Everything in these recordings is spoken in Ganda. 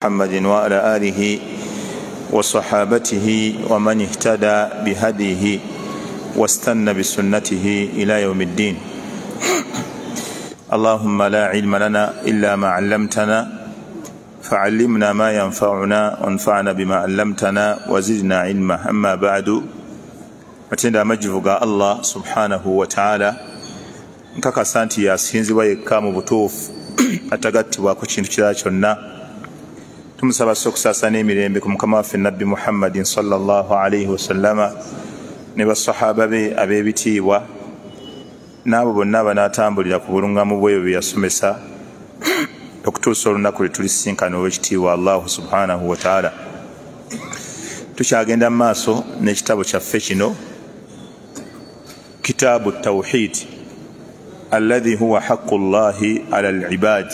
محمد وعلى آله وصحابته ومن اهتدى بهديه واستنى بسنته إلى يوم الدين. اللهم لا علم لنا إلا ما علمتنا فعلمنا ما ينفعنا وانفعنا بما علمتنا وزدنا علما. أما بعد، matenda amajivu ga Allah subhanahu wa ta'ala, nkakasa nti yasinzibwa yekka mu butuufu atagattibwako kintu kirala kyonna. Tumusaba okusaasa n'emirembe ku mukama waffe Nabbi Muhammadin sallallahu alaihi wasallama ne basahaba be ab'ebitiibwa n'abo bonna abanaatambulira ku bulungamu bw'ebyo bye yasomesa okutuusa olunaku lwe tulisinkana ow'ekitiibwa Allahu subhanahu wa ta'ala. Tukyagenda mu maaso n'ekitabo kyaffe kino, Kitabu Tawhid alladhi huwa haqqu Llahi ala al-ibad,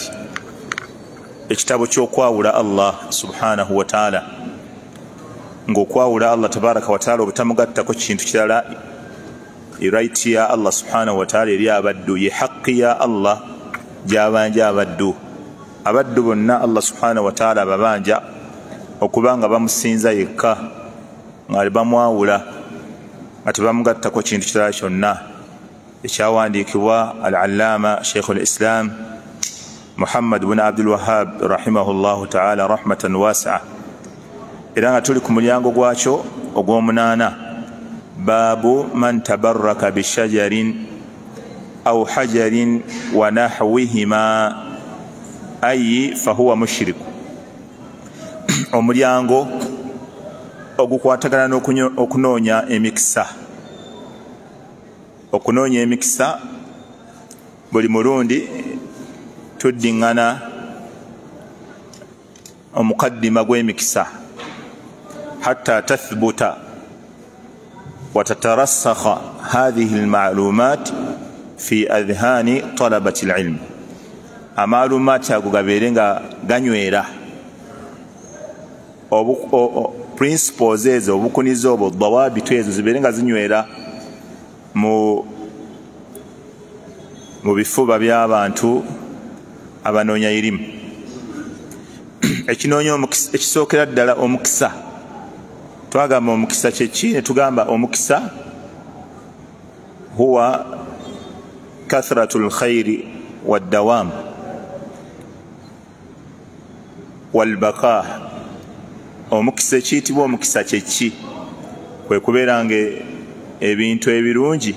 ekitabo ky'okwawula Allah subhanahu wa ta'ala, ng'okwawula Allah tabaraka wa ta'ala obutamugattako kintu kirala. Right ya Allah subhanahu wa ta'ala eri abaddu, ye haqqi ya Allah gy'abanja abaddu. Abaddu bonna Allah subhanahu wa ta'ala ababanja okubanga bamusinza yekka, nga bamwawula nga tebamugattako kintu kirala kyonna. Ekyawandiikibwa Al-Allama Sheikhul Islam Muhammad bin Abdul Wahhab rahimahullahu ta'ala rahmatan wasi'a. Era nga tuli ku mulyango gwakyo ogw'omunaana, baabu man tabarraka bishajarin au hajarin wa nahwihima ayi fahuwa mushriku. Omulyango ogukwatagana n'okunoonya emikisa. Okunoonya emikisa buli mulundi tuddiŋŋana omukaddima gw'emikisa, hatta tathbuta wa tatarasakha hadhihi almalumat fi adhhani talabati alilm. Amalumaati ago gabeere nga ganywera, principles ezo, obukunizo obwo, dawabitu ezo zibeere nga zinywera mu bifuba by'abantu abanoonya irimu. Ekinoonya omukisa, ekisookera ddala omukisa, twagamba omukisa kyeki? Ne tugamba omukisa huwa kathratu lkhairi waddawam walbaka. Omukisa, ekiyitibwa omukisa kyeki? Kwe kubeera nga ebintu ebirungi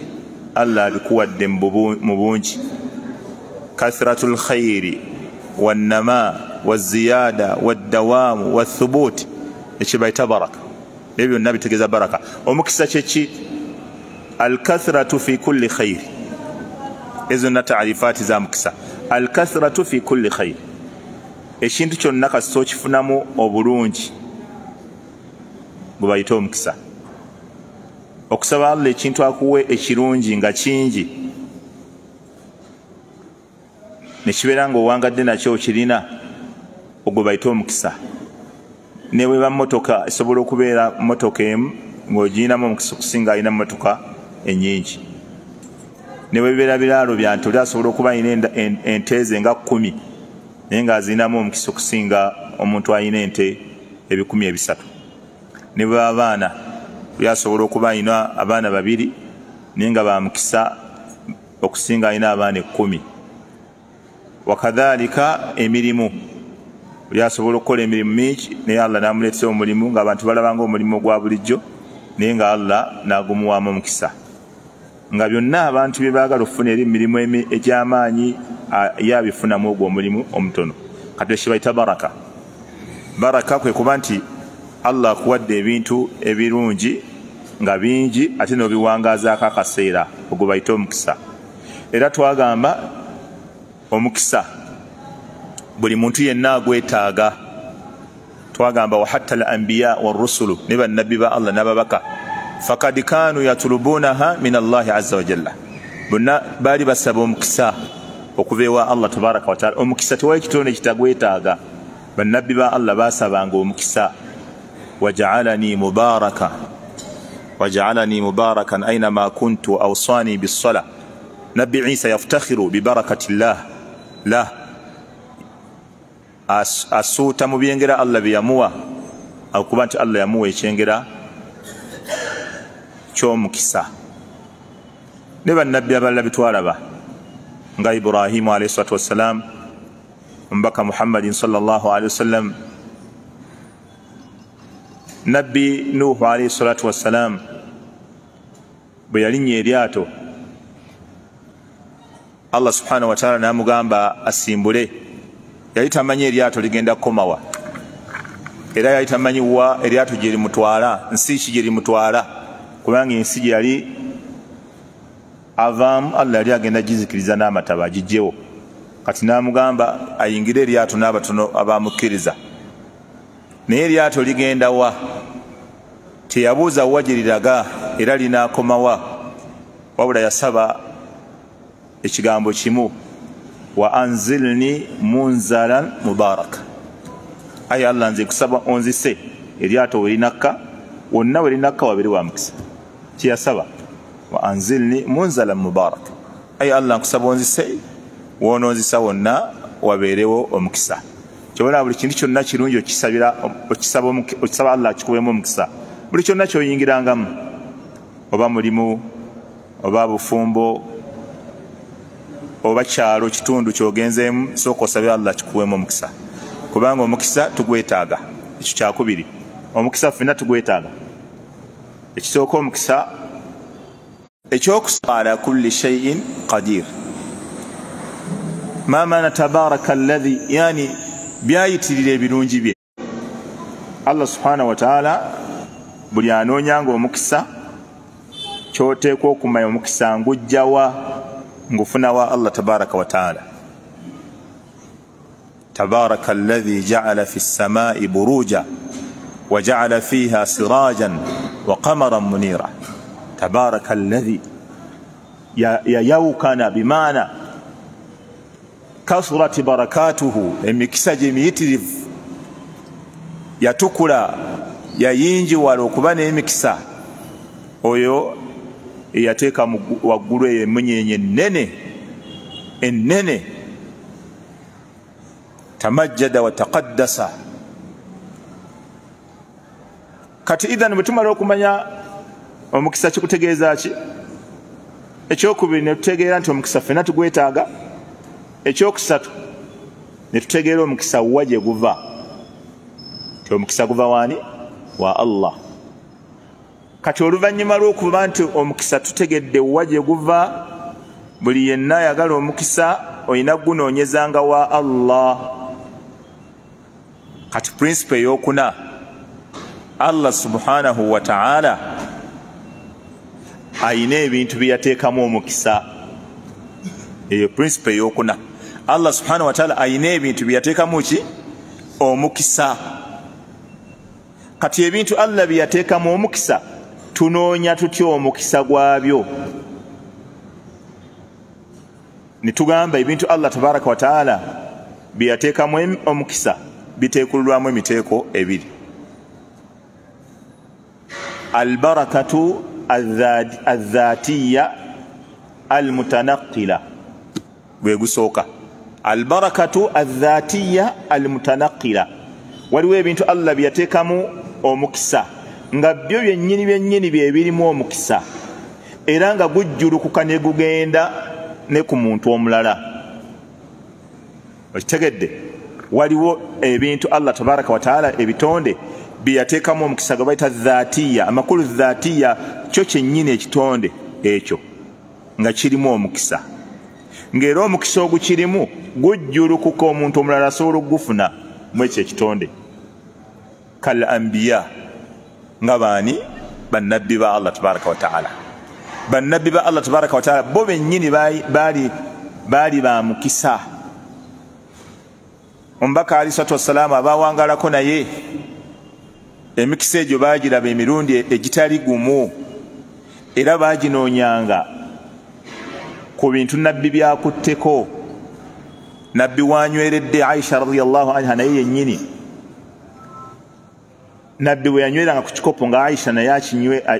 Allah abikuwadde mu bungi. Kathratu lkhairi wannama waziyada waddawamu wathubut, ekibayita baraka. Ebyo byonna bitegeeza baraka. Omukisa kyeki? Alkathratu fi kulli khairi. Ezo na taarifaati za mukisa. Alkathratu fi kulli khairi, ekintu kyonna kasita okifunamu obulungi gwe bayita omukisa. Okusaba Allah ekintu akuwe ekirungi nga kingi, nekibeera nga owangadde nakyo okirina, ogwo bayita omukisa. Ne bweba mmotoka, esobola okubeera mmotoka emu ng'ogirinamu omukisa okusinga alina mmotoka ennyingi. Ne bwebibeera biraalo bya nte, oli asobola okuba alina ente ze nga 10 naye ng'azirinamu omukisa okusinga omuntu alina ente 300. Ne bweba abaana, oli asobola okuba alina abaana 2 naye nga ba mukisa okusinga alina abaana 10. Wakadhalika emirimu, oli asobola okukola emirimu mingi naye Allah n'amuleetera omulimu ng'abantu balabanga omulimu ogwa bulijjo, naye nga Allah n'agumuwaamu omukisa. Nga byonna abantu bye baagala okufuna eri emirimu egy'amaanyi, ye abifunamu ogwo omulimu omutono. Kati ekibayita baraka. Baraka kwe kuba nti Allah akuwadde ebintu ebirungi nga bingi ate n'obiwangaazaako akaseera, ogwo bayita omukisa. Era twagamba omukisa buli muntu yenna agwetaaga. Twagamba wa hatta al-anbiya warusulu, ne bannabbi ba Allah n'ababaka, fakad kanu yatulubunaha min Allahi azza wa jalla, bonna baali basaba omukisa okuva ewa Allah tabaraka wa taala. Omukisa tewali kitone kitagwetaaga. Bannabbi ba Allah baasabanga omukisa. Wajaalani mubaraka, wajaalani mubarakan ainama kuntu awsani bissala. Nabbi Isa yaftakhiru bibarakati llah la asuuta mu byengera Allah bye yamuwa, akuba nti Allah yamuwa ekyengera ky'omukisa. Ne bannabbi abalala bitwalaba nga Ibrahimu alayhi salatu wassalam, omubaka Muhammadin sallallahu alayhi wasallam, Nabbi Nuhu alayhi salatu wassalam bwe yalinnya eryato, Allah subhanahu wa ta'ala n'amugamba asimbule. Yali tamanyi eryato ligenda kukomawa, era yali tamanyi wa eryato gye limutwala, nsi ki gye limutwala, kubanga ensi gye yali avaamu Allah yali agenda gizikiriza n'amataba agigyewo. Kati n'amugamba ayingire eryato n'abatono abamukkiriza. Naye eryato ligenda wa? Teyabuuza wa gye liraga era linaakomawa, wabula yasaba ekigambo kimu, wa anzilni munzalan mubaraka. Ayi Allah, nze nkusaba onzise eryato we linakka, wonna we linakka wabeere wa mukisa. Kyeyasaba, wa anzilni munzalan mubaraka. Ayi Allah, nkusaba onzise, wononzisa wonna wabeerewo omukisa. Kyobona buli kintu kyonna kirungi okisabira, okisaba Allah akikuweemu omukisa. Buli kyonna ky'oyingirangamu, oba mulimu, oba bufumbo, oba kyalo kitundu ky'ogenzeemu, sooka osabe Allah akikuweemu omukisa, kubanga omukisa tugwetaaga. Ekyo kyakubiri, omukisa ffenna tugwetaaga. Ekisooka omukisa, ekyokusaba ala kulli shay'in qadir. Ma maana tabaraka alladhi, yani byayitirira ebirungi bye. Allah subhanahu wa ta'ala buli anoonyanga omukisa, ky'oteekwa okumanya omukisa ngujjawa, ngufuna wa Allah tabaraka wa ta'ala. Tabaraka alladhi ja'ala fi as-samaa'i buruja wa ja'ala fiha sirajan wa qamaran munira. Tabaraka alladhi yayawukana bimaana kasurat barakatuhu, emikisa gye miyitirivu, yatukula, yayinjiwala okuba n'emikisa. Oyo eyateeka waggulu eyo emunyenye ennene ennene, tamajjada wa taqaddasa. Kati idhan bwe tumala okumanya omukisa kikutegeeza ki, ekyokubiri ne tutegeera nti omukisa ffenna tugwetaaga. Ekyokusatu ne tutegeera omukisa wa gye guva, nti omukisa guva waani? Wa Allah. Kati oluvannyuma lw'okuba nti omukisa tutegedde wa gye guva, buli yenna ayagala omukisa olina gunoonyezanga wa Allah. Kati principle ey'okuna, Allah subhanahu wa ta'ala ayina ebintu bye yateekamu omukisa. Eyo principle ey'okuna, Allah subhanahu wa ta'ala ayina ebintu bye yateekamu ki? Omukisa. Kati ebintu Allah bye yateekamu omukisa, tunoonya tutya omukisa gwabyo? Ne tugamba ebintu Allah tabaraka wa ta'ala bye yateekamu omukisa biteekululwamu emiteeko ebiri. Albarakatu adhatiya almutanaqila, gwe gusooka. Albarakatu adhatiya almutanaqila, waliwo ebintu Allah bye yateekamu omukisa nga byo byennyini byennyini bye birimu omukisa, era nga gujjulukuka ne gugenda ne ku muntu omulala. Okitegedde? Waliwo ebintu Allah tabaraka wa taala ebitonde bye yateekamu omukisa gwe bayita dhatiya. Amakulu dhatiya kyo kyennyini ekitonde ekyo nga kirimu omukisa, ng'era omukisa ogukirimu gujjulukuka omuntu omulala asobola okugufuna mu ekyo ekitonde. Kal anbiya, nga baani? Bannabbi ba Allah tabaraka wa taala. Bannabbi ba Allah tabaraka wa taala bo bennyini baali ba mukisa. Omubaka alayhi salatu wassalaamu abawangalako naye emikisa egyo baagiraba emirundi egitali gumu, era baaginoonyanga ku bintu nabbi byakutteko. Nabbi wanyweredde Aisha radhiyallahu anha naye yennyini, nabbi bwe yanyweranga ku kikopo nga Aisha naye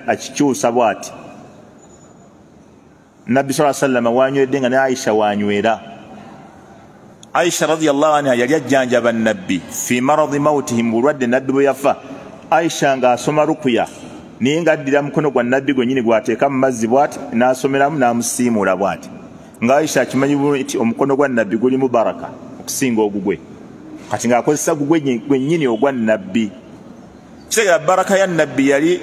akikyusa bw'ati. Nabbi sallallahu alaihi wasallam wanyweredde nga ne Aisha wanywera. Aisha radiyallahu anha yali ajjanjaba nabbi fi maradi mautihi, mu bulwadde nabbi bwe yafa. Aisha ng'asoma rukuya naye ng'addira mukono gwa nabbi gwennyini gwateeka mu mazzi bw'ati n'asomeramu n'amusiimuula bw'ati, nga Aisha akimanyi nti omukono gwa nabbi gulimu baraka okusinga ogugwe. Kati ng'akozesa gugwe gwennyini ogwa nabbi. Kitegeera baraka ya nabbi yali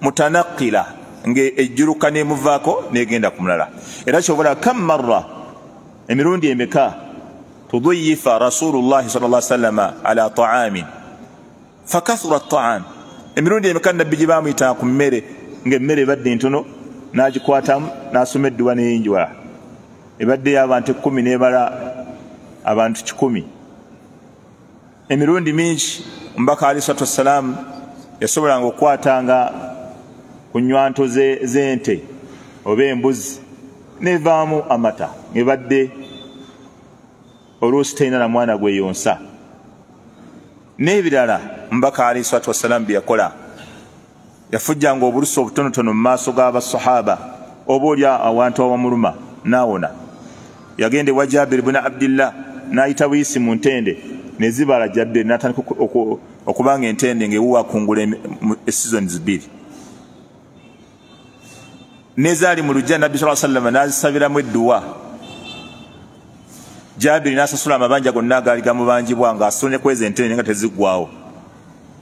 mutanakila, ng'ejjuluka n'emuvaako n'egenda ku mulala. Era kyobola kam marra, emirundi emeka tuduyifa rasulullahi sallallahu alaihi wasallam ala ta'amin fakathura at-ta'am, emirundi emeka nabbi gye bamuyita ku mmere ng'emmere ebadde ntono n'agikwatamu n'asoma edduwa n'eyinjiwala, ebadde y'abantu 10 n'ebala abantu 100. Emirundi mingi omubaka alayhi salatu wassalam yasobolanga okukwatanga ku nnywanto z'ente oba embuzi nevaamu amata ng'ebadde oluusi terina na mwana gweyonsa. N'ebirala omubaka alayhi salatu wassalam bye yakola, yafujjanga obulusi obutonotono mu maaso g'abasahaba oba oli awantu awamuluma n'awona. Yagenda ewa Jabiri buna Abdillah n'ayita buyisi mu ntende ne zibala Jabiri n'atandika okubanga entende ng'ewuwa akungula seasons 2. N'ezaali mu luggya nabbi sallallahu alaihi wasallam n'azisabiramu edduwa. Jabiri n'asasula amabanja gonna agaali gamubanjibwa ng'asonye kweza entende nga teziggwawo.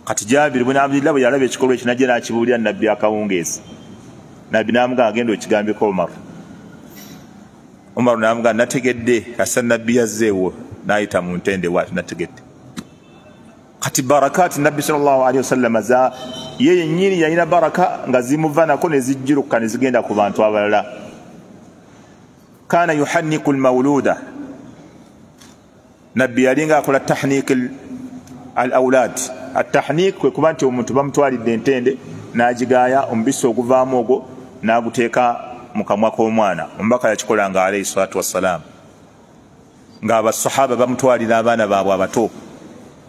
Kati Jabiri buna Abdillah bwe yalaba ekikolwa ekyo n'ajja n'akibuulira nabbi akawungeezi. Nabbi n'amugamba agenda okigambeko Omar. Omar n'amugamba nategedde kasa nabbi yazzeewo n'ayita mu ntende bw'ati nategedde. Kati barakaati nabbi sallallahu alaihi wasallam za ye yennyini yalina baraka nga zimuvanako ne zijjuruka ne zigenda ku bantu abalala. Kaana yuhanniku almawluda, nabbi yalinga akola tahnik al-awlad. Atahnik kwe kuba nti omuntu bamutwalidde entende n'agigaaya omubisi oguvaamu ogwo n'aguteeka mu kamwa k'omwana. Omubaka yakikolanga alayhi salatu wassalam, ng'abasahaba bamutwalira abaana baabwe abato,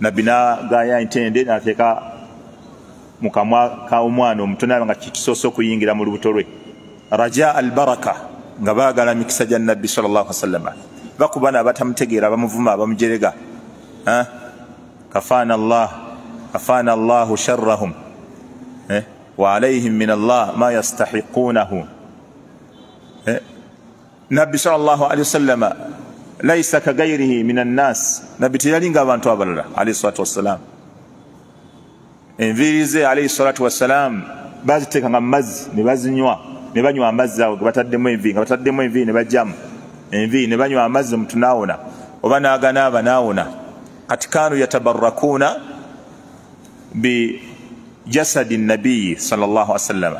nabbi n'agaaya entende n'ateeka mu kamwa k'omwana omuto n'aba nga kikisoose okuyingira mu lubuto lwe. Raja albaraka, nga baagala mikisa gya nabbi sallallahu alaihi wasallam. Bakubana abatamutegeera bamuvuma abamujerega, kafana Allah kafana Allahu sharrahum wa alayhim min Allah ma yastahiqunahu. Nabbi sallallahu alaihi wasallam laysa kagayrihi min annas, nabbi teyalinga abantu abalala alayhi salatu wassalam. Enviiri ze alayhi salatu wassalam baziteekanga mu mazzi ne bazinywa, ne banywa amazzi ago ge bataddemu enviiri, nga bataddemu enviiri ne bajjamu enviiri ne banywa amazzi omuntu n'awona oba n'aganaaba n'awona. Kati kaanu yatabarrakuuna bi jasadi nabiyi sallallahu alaihi wasallam,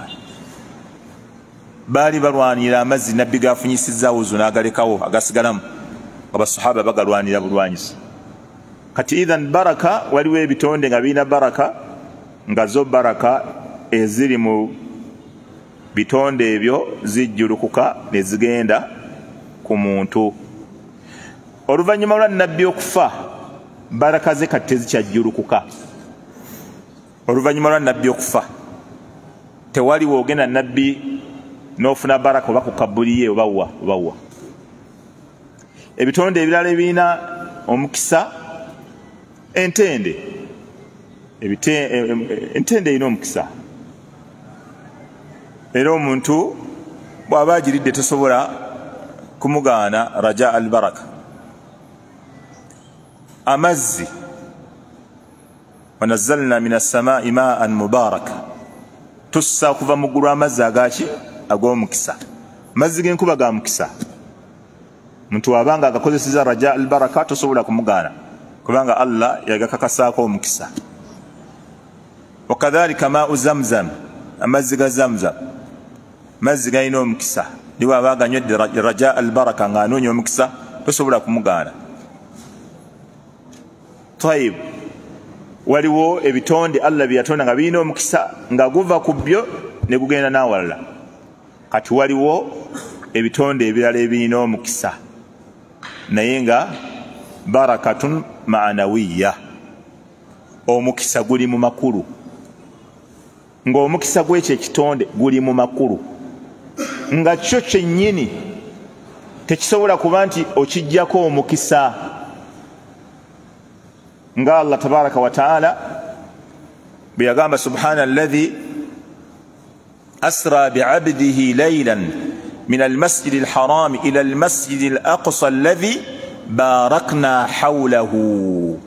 baali balwanira amazzi nabbi gafunyisizza wuzu n'agalekawo agasigalamu, abasahaba bagalwanira bulwanyisi. Kati idhan baraka, waliwo ebitonde nga birina baraka, nga zo baraka eziri mu bitonde ebyo zijjulukuka ne zigenda ku muntu. Oluvannyuma lwa nabbi okufa baraka ze kati tezikyajjulukuka. Oluvannyuma lwa nabbi okufa tewaliwo ogenda nabbi n'ofuna baraka oba ku kabuli ye oba wa oba wa. Ebitonde ebirala ebirina omukisa, entende, entende erina omukisa, era omuntu bw'aba agiridde tosobola kumugaana raja albaraka. Amazzi, wanazzalna min assamai maan mubaraka, tussa okuva mu ggulu amazzi agaki ag'omukisa. Amazzi g'enkuba ga mukisa, muntu abanga agakozeseza raja albaraka tosobola kumugaana kubanga Allah yagakakasaako omukisa. Wakadhalika maau zamzam, amazzi ga zamzam, mazzi galina omukisa, niwe aba aganywedde raja albaraka ng'anoonya omukisa tosobola kumugaana. Tayib, waliwo ebitonde Allah bye yatonda nga birina omukisa nga guva ku byo ne gugenda n'awalala. Kati waliwo ebitonde ebirala ebirina omukisa naye nga barakatun ma'anawiya, omukisa guli mu makulu, ng'omukisa gw'ekyo ekitonde guli mu makulu, nga kyo kyennyini tekisobola kuba nti okiggyako omukisa. Nga Allah tabaraka wa taala bwe yagamba subhana alladhi asra bi'abdihi laylan min almasjidi alharami ila almasjidi alaqsa alladhi barakna hawlahu.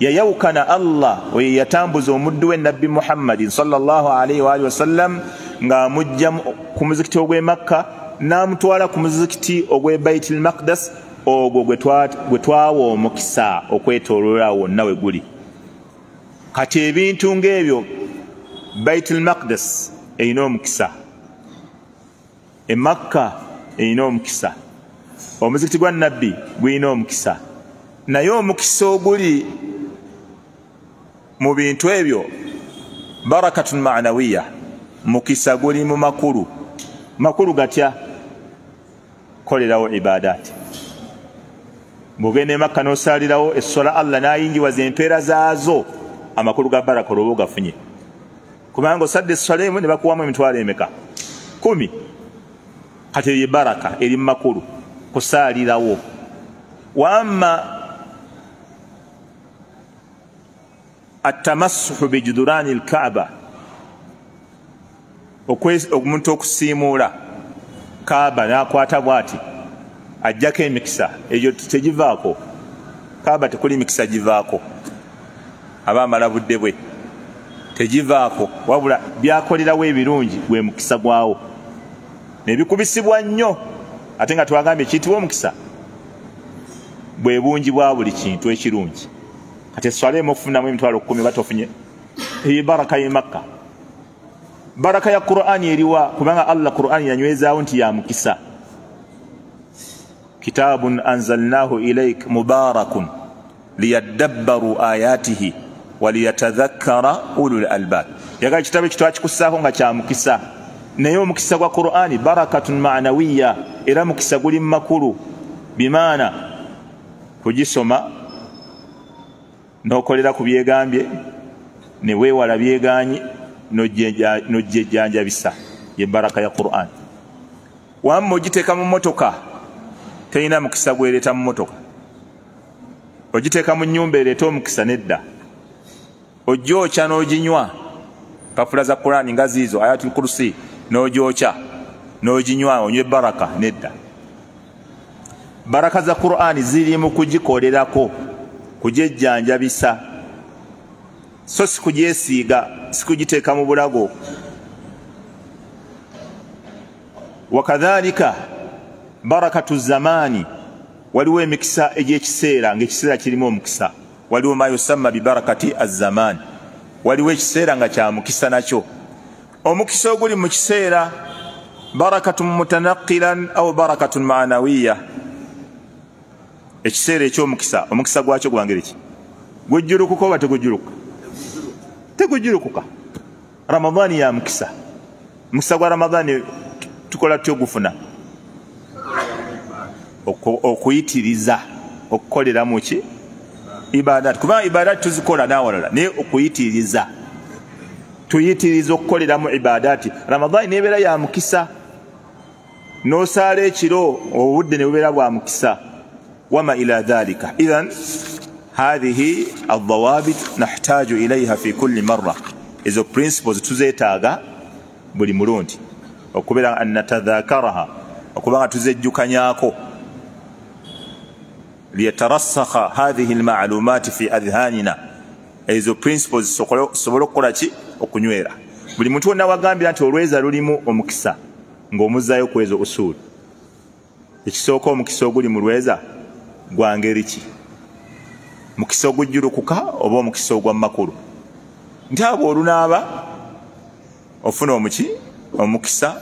Yayawukana Allah we yatambuza omuddu we Nabbi Muhammadin sallallahu alayhi wa alihi wasallam ng'amujja ku muzikiti ogw'e Makka n'amutwala ku muzikiti ogw'e Baitul Maqdis, ogwo gwe twawa omukisa okwetooloola wonna we guli. Kati ebintu ng'ebyo, Baitul Maqdis erina omukisa, e Makka erina omukisa, omuzikiti gwa Nabbi gulina omukisa. Naye omukisa oguli mu bintu ebyo barakatun ma'nawiya, mukisa guli mu makulu. Makulu gatya? Kolerawo ibadati. Bw'ogenda e Makka n'osaalirawo essola, Allah n'ayingiwaza empeera zaazo, amakulu ga baraka olwoba ogafunye, kubanga osadde essola emu ne bakuwamu emitwalo emeka? 10. Kati eyo baraka eri mu makulu, kusaalirawo. Wa amma atamassuhu bijudurani alkaaba, omuntu okusiimuula Kaaba n'akwata bw'ati ajjako emikisa, egyo tegivaako. Kaaba tekuli mikisa givaako, aba amala budde bwe, tegivaako, wabula byakolerawo ebirungi gwe mukisa gwawo nebikubisibwa nnyo. Ate nga twagambye ekiyitibwa omukisa bwe bungi bwa buli kintu ekirungi. Kati eswala emu okufunamu emitwalo 10 batofunye, eyo baraka y'e Makka. Baraka ya Qur'ani eriwa? Kubanga Allah Qur'ani yanywezaawo nti ya mukisa. Kitabun anzalnahu ilaik mubarakun liyadabbaru ayatihi waliyatadhakkara ulul albab. Yaga ekitabo ekyo twakikussaako nga kya mukisa, naye omukisa gwa Qur'ani barakatun ma'nawiya, era mukisa guli mu makulu, bimaana kugisoma n'okolera ku byegambye ne weewala byegaanyi n'ojjejjanjabisa, ye baraka ya Qur'an. Wamma ogiteeka mu mmotoka, terina mukisa gwereeta mu mmotoka. Ogiteeka mu nnyumba ereeta omukisa? Nedda. Ogyokya n'oginywa, papula za Qur'ani nga ziizo ayatul kursi, n'ogyokya n'oginywa onywe baraka? Nedda. Baraka za Qur'ani ziri mu kugikolerako, kugyejjanjabisa, so si kugyesiiga, si kugiteeka mu bulago. Wakadhalika barakatu zamani, waliwo emikisa egy'ekiseera, ng'ekiseera kirimu omukisa. Waliwo ma yusamma bibarakati azzamani, waliwo ekiseera nga kya mukisa nakyo. Omukisa oguli mu kiseera barakatun mutanaqilan au barakatun ma'nawiya. Ekiseera eky'omukisa, omukisa gwakyo gwa ngeri ki? Gujjulukuka oba tegujjulukuka? Tegujjulukuka. Ramadhani ya mukisa. Mukisa gwa Ramadhani tukola tutya ogufuna? Okuyitiriza okukolera mu ki? Ibadat. Kubanga ibadat tuzikola n'awalala, naye okuyitiriza, tuyitiriza okukoleramu ibadati. Ramadhani nebeera ya mukisa, n'osaala ekiro obudde ne bubeera bwa mukisa, wama ila dhalika. Idhan hadhihi aldawabit nahtaju ilaiha fi kulli marra, ezo principles tuzeetaaga buli mulundi, okubeera an natadhakaraha, okuba nga tuzejjukanyako, liyatarassakha hadhihi almalumati fi adhanina. Ezo principles zisobole okukola ki? Okunywera. Buli muntu wonna wagambira nti olweza lulimu omukisa, ng'omuzaayo ku ezo usuulu. Ekisooka, omukisa oguli mu lweza gwa ngeri ki? Mukisa ogujjulukuka oba omukisa ogwa makulu? Nti abo olunaaba ofuna omuki omukisa,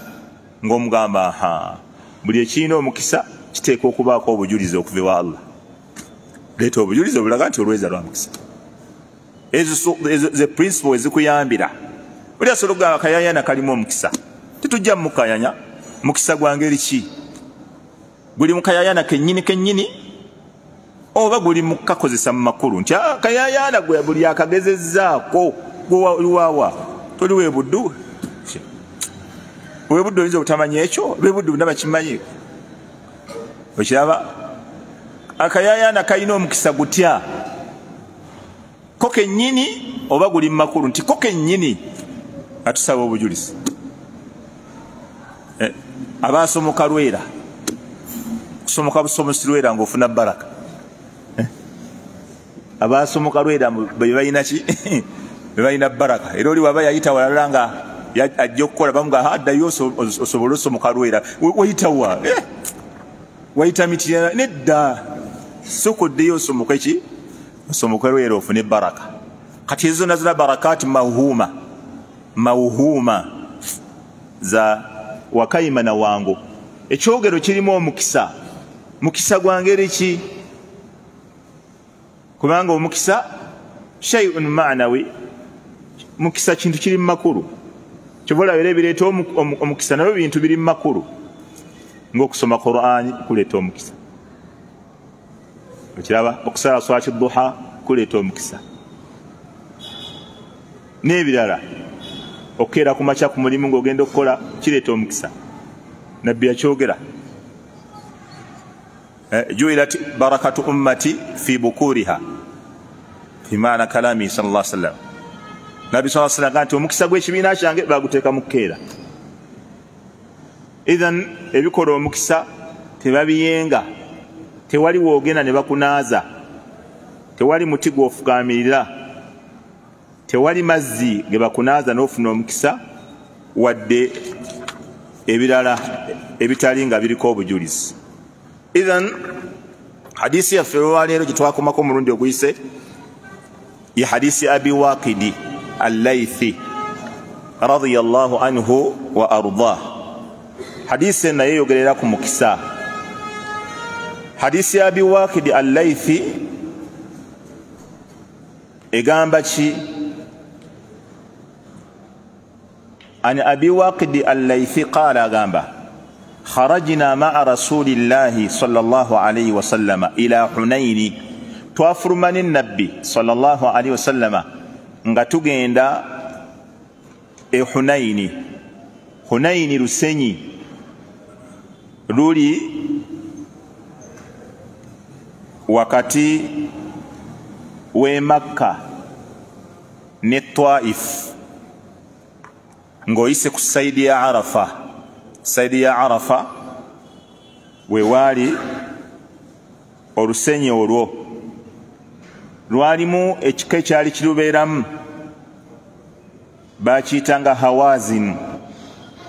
ng'omugamba aha, buli ekirina omukisa kiteekwa okubaako obujulizi okuva ewa Allah. Leeta obujulizi obulaga nti olweza lwa mukisa. Ezo ze principle ezikuyambira. Oli asobola okugamba akayayana kalimu omukisa, tetujja mukayanya. Mukisa gwa ngeri ki? Guli mukayayana kennyini kennyini oba guli mukakozesa mu makulu? Nti akayayana gwe buli akagezezzaako gwe toli webuddu, webuddu oyinza obutamanya ekyo, bebuddu bonna bakimanyi. Okiraba akayayana kalina omukisa gutya? Ko kennyini oba guli mu makulu nti ko kennyini atusaba obujulizi. Abasomoka lwera kusomoka busomosi lwera ng'ofuna baraka. Abasomoka lwera be balina ki? Be balina baraka. Era oli waba yayita walala nga ajja okukola bamuga addayo osobole osomoka lwera. Wayita wa? Wayita Mityana nedda. Sooka oddeyo osomoke ki? Osomoke lwera ofune baraka. Kati ezo zonna zonna barakaati mawuhuma. Mawuhuma za Wakayima na Wango. Ekyogero kirimu omukisa. Mukisa gwa ngeri ki? Kubanga omukisa shay'un ma'nawi, mukisa kintu kiri mu makulu. Kyova olaba era ebireeta omukisa nabyo bintu biri mu makulu, ng'okusoma Qur'ani kuleeta omukisa. Okiraba, okusala swaki duha kuleeta omukisa n'ebirala. Okukeera ku makya ku mulimu ng'ogenda okukola kireeta omukisa. Nabbi yakyogera, juilat barakatu ummati fi bukuriha, fi maana kalami sallallahu alaihi wasallam. Nabbi sallallahu alaihi wasallam nti omukisa gw'ekibiina kyange baguteeka mu kukeera. Idhan ebikola omukisa tebabiyenga, tewali woogenda ne bakunaaza, tewali muti gw'ofukaamirira, tewali mazzi ge bakunaaza n'ofuna omukisa, wadde ebirala ebitali nga biriko obujulizi. Idhan hadisi yaffe olwaleero gye twakomako omulundi oguyise ye hadisi Abi Waqidi Al-Laythi radiyallahu anhu wa ardah. Hadisi naye eyogerera ku mukisa. Hadisi ya Abi Waqidi Al-Laythi egamba ki? An Abi Waqidi Al-Laythi qala, agamba kharajna ma'a rasulillahi sallallahu alayhi wasallama ila Hunaini, twafuluma ne Nabbi sallallahu alayhi wasallama nga tugenda e Hunaini. Hunaini lusenyi luli wakati we Makka ne Taif, ng'oyise ku saidi ya Arafa. Saidi ya Arafa we waali olusenyi olwo lwalimu ekika ekyali kirubeeramu, bakiyitanga Hawazinu.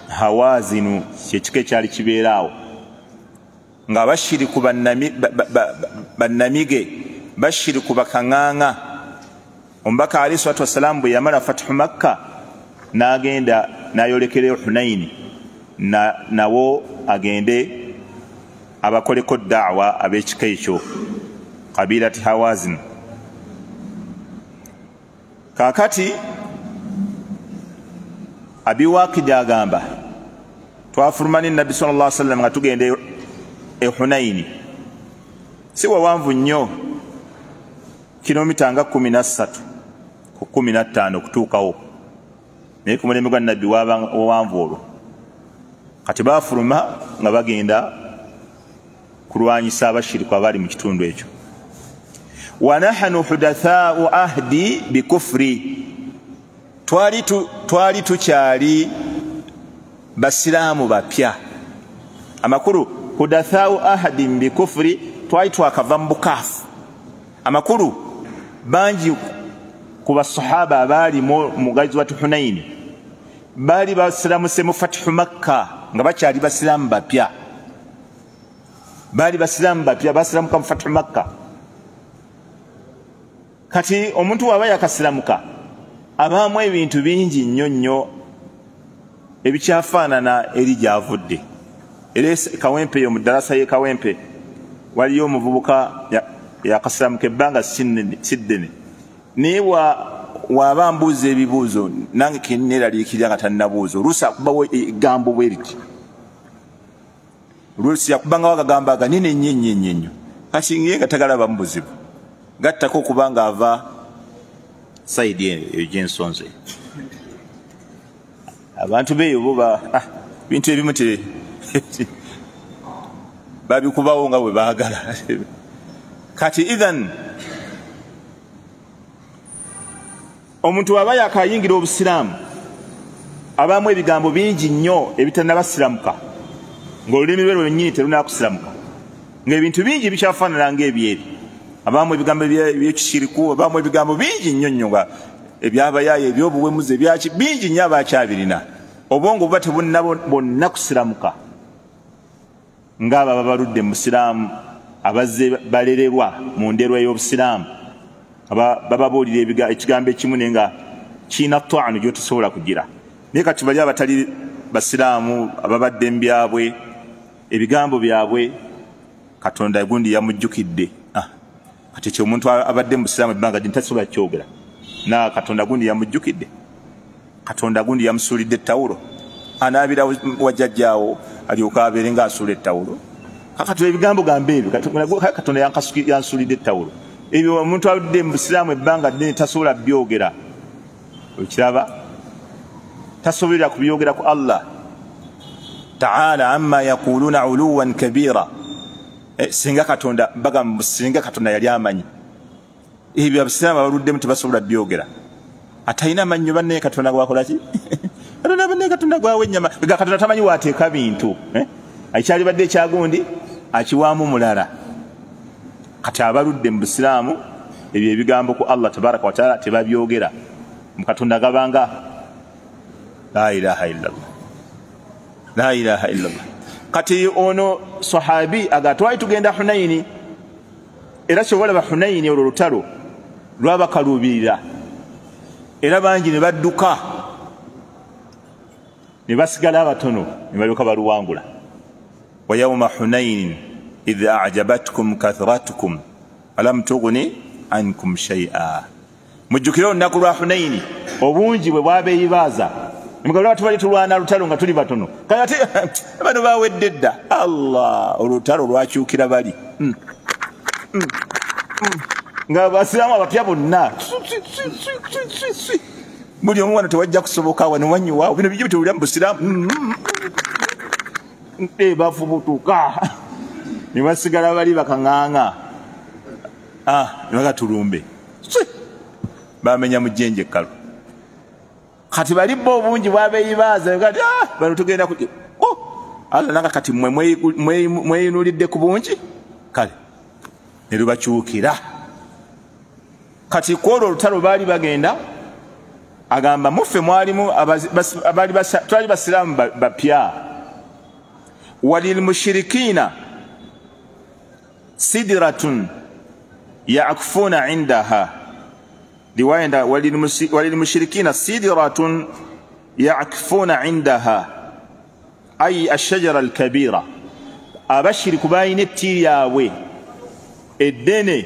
Hawazinu kyekika ekyali kibeeraawo nga bashiriku bannamige, bashiriku bakaŋŋaŋa. Omubaka alayhi salatu wassalaamu bwe yamala Fathu Makka n'agenda n'ayolekera Hunaini, nawo agende abakoleko da'wa ab'ekika ekyo kabilati Hawazin. Kaakati Abi Waqidi agamba twafuluma ne Nabbi sallallahu alaihi wasallam nga tugenda e Hunaini. Si wawanvu nnyo, kilomita nga 13 ku 15 okutuukawo, naye ku mulembe gwa Nabbi wawanvu olwo. Kati baafuluma nga bagenda kulwanyisa abashiriku abaali mu kitundu ekyo. Wa nahnu hudathaau ahdi bikufri, twali tukyali basiraamu bapya. Amakulu hudathaau ahdi bikufri, twali twakava mu bukaafu. Amakulu bangi ku basahaba abaali mu gazwatu Hunaini baali basiramuse mu Fathu Makka nga bakyali basiraamu bapya. Baali basiraamu bapya, basiramuka mu Fathu Makka. Kati omuntu waba yakasiramuka abaamu ebintu bingi nnyo nnyo ebikyafaanana eri gy'avudde. Era Kawempe eyo mu ddalasa y'e Kawempe waliyo omuvubuka yakasiramuka ebbanga si ddene, naye waba mbuuza ebibuuzo nange kenneeraliikirira nga tannabuuza. Oluusi akubawo eggambo bwe riti, oluusi yakubangawo akagambo aganene nnyo nnyo nnyo nnyo, kati ngiye nga tagalabamu buzibu, gattako okuba nga ava sayidi eyo gy'ensonze. Abantu beeyo bo bintu ebimu babikubawo nga bwe baagala. Kati idhan Omuntu aba yakayingira obusiraamu abaamu ebigambo bingi nnyo ebitannabasiramuka, ng'olulimi lwe lwennyini terunakusiramuka, ng'ebintu bingi bikyafaanana ng'ebyeri. Abaamu ebigambo ebyekishiriku, abaamu ebigambo bingi nnyo nnyo nga ebyabayaaye, ebyobuwemuzi, ebyaki bingi nnyo abakyabirina. Obwongo buba tebunna bonna kusiramuka ng'abo ababaludde mu busiraamu, abazze balererwa mu nderwa y'obusiraamu, bababuulira ekigambo ekimu naye nga kirina twanu gy'otosobola kugira. Naye kati bali abatali basiraamu ababadde mu byabwe, ebigambo byabwe Katonda gundi yamujjukidde. Kati ekyo omuntu abadde mu busiraamu ebbanga ddene tasobola kyogera, na Katonda gundi yamujjukidde, Katonda gundi yamusuulidde ettawulo, anaabira wajjajjaawo alyoke abeere ng'asuula ettawulo. Kakati ebigambo gamba ebyo, Katonda yansuulidde ettawulo, ebyo omuntu abadde mu busiraamu ebbanga ddene tasobola byogera. Okiraba, tasobolera kubyogera ku Allah taala amma yaquluna uluwan kabira. Singa Katonda bagamba, singa Katonda yali amanyi ebyo abasiraamu abaluddemu tebasobola byogera. Atalina mannyo bannaye Katonda gwakola ki? Katonda bannaye Katonda gwawa ennyama, ga Katonda tamanyi waateeka bintu. Ekyalibadde ekyagundi akiwaamu mulala. Kati abaludde mu busiraamu ebyo ebigambo ku Allah tabaraka wataala tebabyogera. Mu Katonda gabanga la ilaha illallah, la ilaha illallah. Kati ono sahabi aga twali tugenda Hunaini, era kyobalaba Hunaini olwo lutalo lwabakaluubirira, era bangi ne badduka ne basigala abatono ne balyoka baluwangula. Wa yawma Hunainin idh a'jabatkum kathratukum alam tughni ankum shay'a. Mujjukire olunaku lwa Hunaini obungi bwe bwabeeyibaaza. Mugabo tubali tulwana lutalo nga tuli batono, kati bano bawedde dda. Allah, olutalo lwakyukira bali nga abasiraamu abapya bonna buli omu wano tewajja kusoboka, wano wanyuwa bino bijja bitulira mu busiraamu, bafubutuka ne basigala bali bakaŋŋaŋa, ne bagatulumbe bamenya mu jjenje ekkalo. Kati bali bo obungi bwabeeyibaaza, kati bano tugenda ku Allah nanga kati mmwe mweyinulidde ku bungi, kale ne lubakyukira. Kati kwolwo olutalo baali bagenda, agamba muffe mwalimu twali basiraamu bapya. Walilmushirikina sidratun yakufuna indaha, riwaya walilmushirikina sidratun yakufuna indaha ay ashajara alkabira. Abashiriku balina etti lyabwe eddene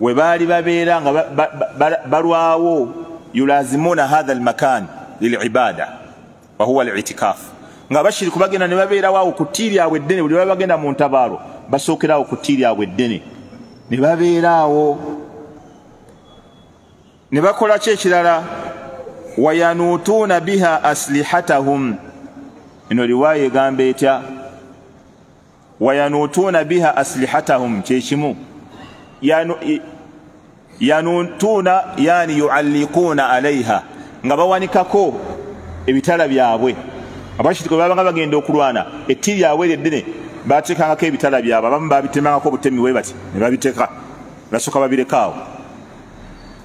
we baali babeera nga balwawo, yulazimuna hadha almakan lilibada wa huwa alitikaf. Nga abashiriku bagenda ne babeerawo ku tti lyabwe eddene, buli baba bagenda mu ntabaalo basookerawo ku tti lyabwe eddene ne babeeraawo ne bakola ki ekirala, wayanuutuuna biha aslihatahum. Eno riwaaya egamba etya? Wayanuutuuna biha aslihatahum, kyekimu yanuutuuna yani yualliquuna alaiha, nga bawanikako ebitala byabwe. Abashiriki babanga bagenda okulwana, etti lyabwe eddene bateekangako ebitala byabwe, abamu babitemangako obutemi bwe bati ne babiteeka, basooka babirekaawo,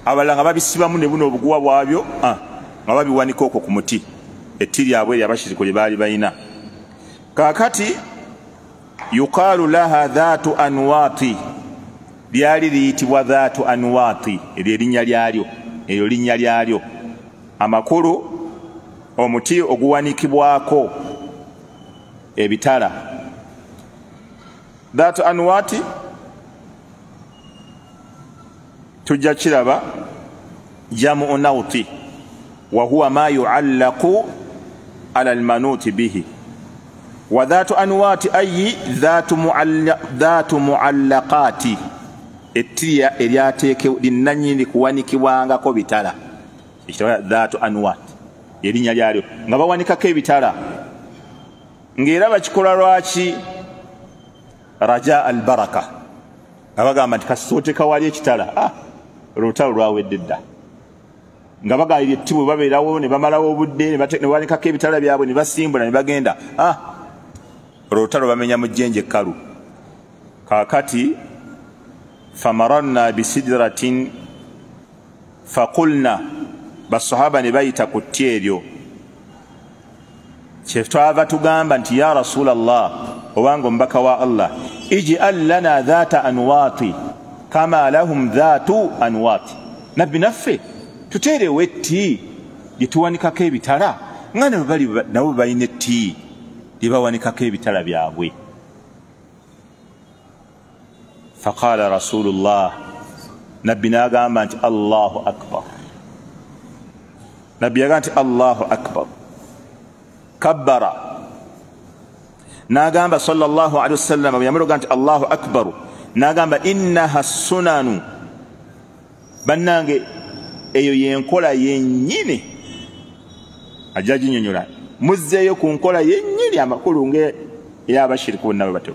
abalala nga babisibamu ne buno obuguwa bwabyo nga babiwanika okwo ku muti, etti lyabwe eryo abashiriki lye baali balina. Kaakati yuqaalu laha dhaatu anwaati, lyali liyitibwa dhaatu anwaati, eryo erinnya lyalyo, eryo linnya lyalyo. Amakulu omuti oguwanikibwako ebitala. Dhaatu anwaati tujja kiraba jamu nauti wa huwa ma yuallaqu ala almanuti bihi. Wa dhatu anwati ayi dhatu muallaqati, ettiya eryateeke linnannyini kuwanikibwangako bitala, ekitaba dhatu anwat erinnya lyalyo, nga bawanikako ebitala. Ng'era bakikola lwaki? Raja albaraka, nga bagamba nti kasita oteeka wali ekitala, olutalo lwawedde dda. Nga bagayira ettibu babeerawo ne bamalawo obudde ne bawanikako ebitala byabwe ne basimbula ne bagenda. Olutalo bamenya mu jjenje ekkalu. Kaakati famaranna bisidratin faqulna, basahaba ne bayita ku tti eryo. Kyetwava tugamba nti ya Rasulallah, obanga omubaka wa Allah, ij'al lana dhata anwaati kama lahum dhatu anwaati. Nabbi naffe tuteerewo etti lye tuwanikako ebitala nga nabo balina etti lye bawanikako ebitala byabwe. Faqala Rasulullah, nabbi n'agamba nti Allahu akbar. Nabbi yagamba nti Allahu akbar. Kabbara n'agamba sallallahu alaihi wasallam, bwe yamala nti Allahu akbar, n'agamba innaha sunanu, bannange eyo yenkola yennyini. Ajja ginyonyola, muzzeeyo ku nkola yennyini, amakulu nge ey'abashiriku bonna bwe batyo.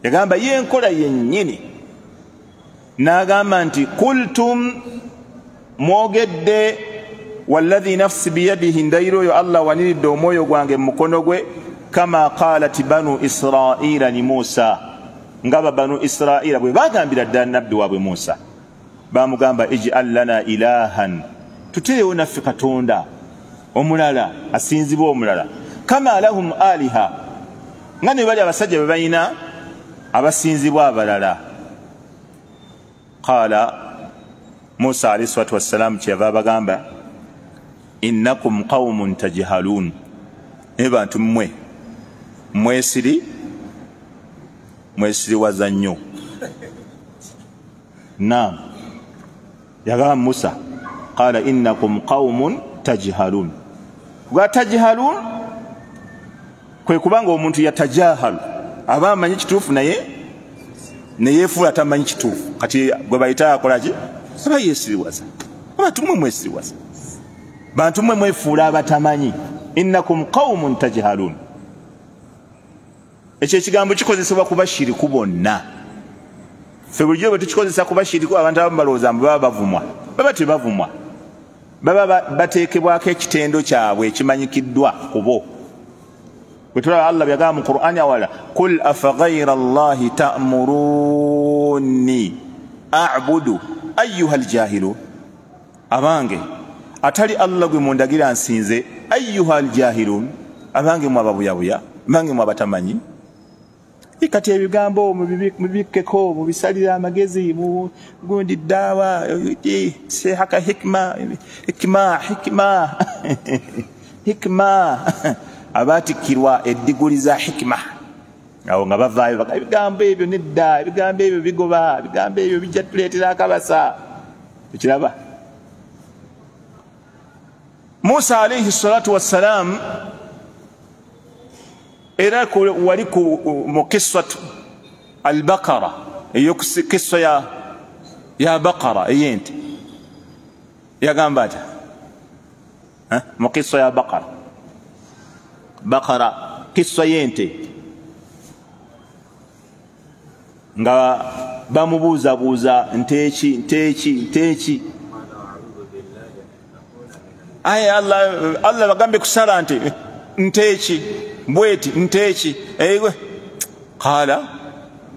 Yagamba yenkola yennyini. N'agamba nti kultum, mwogedde, walladhi nafsi biyadihi, ndayiro oyo Allah waniridde omwoyo gwange mu mukono gwe, kama qalat banu Israila li Musa, nga ba banu Israila bwe bagambira ddala nabbi waabwe Musa. Bamugamba ij'al lana ilahan, tuteerewo naffe katonda omulala asinzibwa omulala, kama lahum aliha, nga ne bali abasajja be balina abasinzibwa abalala. Qala Musa alayhi salatu wassalam, kyeyava abagamba innakum qawmun tajhalun, naye bantu mmwe mwesiriwaza nnyo. Naam, yagamba Musa qala innakum qawmun tajhalun. Kuga tajhalun kwe kubanga omuntu yatajahalu, aba amanyi kituufu naye neyeefuula tamanyi kituufu. Kati gwe bayita akola ki? Aba yeesiriwaza. Abantu mmwe mwesiriwaza, bantu mmwe mwefuula abatamanyi. Innakum qawmun tajhalun. Ekyo ekigambo kikozesebwa ku bashiriku bonna. Ffe bulijjo bwe tukikozesa ku bashiriku, abantu abamu balowooza mbu baba bavumwa. Baba tebavumwa, baba bateekebwako ekitendo kyabwe ekimanyikiddwa ku bo. Bwe tulaba Allah byagamba mu Qur'ani awala, kul afa ghayra Allahi ta'muruni a'budu ayyuha aljahilun, abange atali Allah gwe mundagira nsinze, ayyuha aljahilun, abange mwe ababuyabuya, abange mwe abatamanyi. Kati ebigambo mubikkeko, mubisalira amagezi, gundi ddawa sehaka hikma hikma hikma hikma. Abaatikkirwa eddiguli za hikma awo nga bavaayo ebigambo ebyo nedda, ebigambo ebyo bigoba, ebigambo ebyo bijja tuleetera akabasa. Ekiraba Musa alayhi salatu wassalam era wali mu qissatu al-Baqara, eyo kissa ya Baqara ey'ente. Yagamba ati mu kissa ya Baqara, Baqara kissa y'ente, nga bamubuuzabuuza nteeki nteeki nteeki. Aye Allah bagambe kusala nti nteeki bweti nteeki. Ewe qala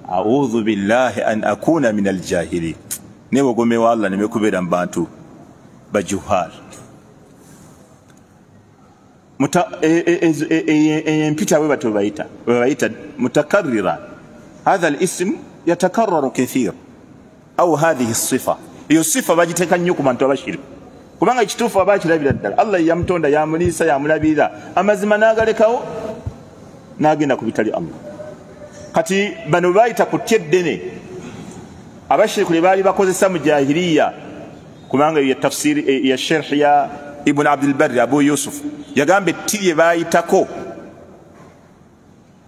a'udhu billahi an akuna min aljahilin, nebogome wa Allah nemekubeera mu bantu bajuhal. Empita bwe batyo bayita mutakarrira, hadha alism yatakarraru kathir au hadhihi sifa. Iyo sifa bagiteeka nnyo ku bantu abashiriku, kubanga ekituufu aba akirabira ddala. Allah yamutonda, yamuliisa, yamulabirira, amazima n'agalekawo n'agenda ku bitali Allah. Kati bano bayita ku tti eddene abashiriku lye baali bakozesa mu jahiliya, kubanga ya tafsiri ya sharh ya Ibn Abdul Barri Abu Yusuf yagamba etti lye baayitako,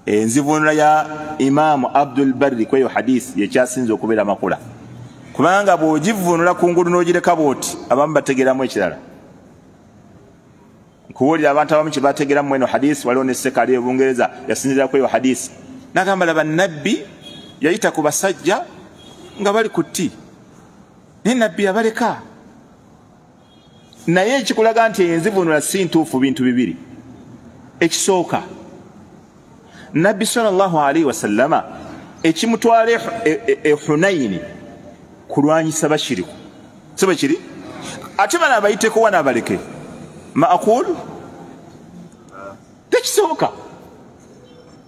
enzivunula ya Imamu Abdul Barri kweyo hadisi yekyasinze okubeera makula, kubanga bw'ogivunula kungulu n'ogireka bw'oti abamu bategeeramu ekirala. Nkuwulira abantu abamu kye bategeeramu eno hadisi. Waliwo ne Ssekali e Bungereza yasinziira kweyo hadisi, n'agamba laba nabbi yayita ku basajja nga bali ku tti, naye nabbi yabaleka. Naye ekikulaga nti enzivuunula si ntuufu bintu bibiri. Ekisooka, Nabbi sallallahu alaihi wasallama ekimutwala e Hunaini kulwanyisa bashiriku, si bwe kiri? Ate bano abayiteko wano abaleke maakul tekisoboka.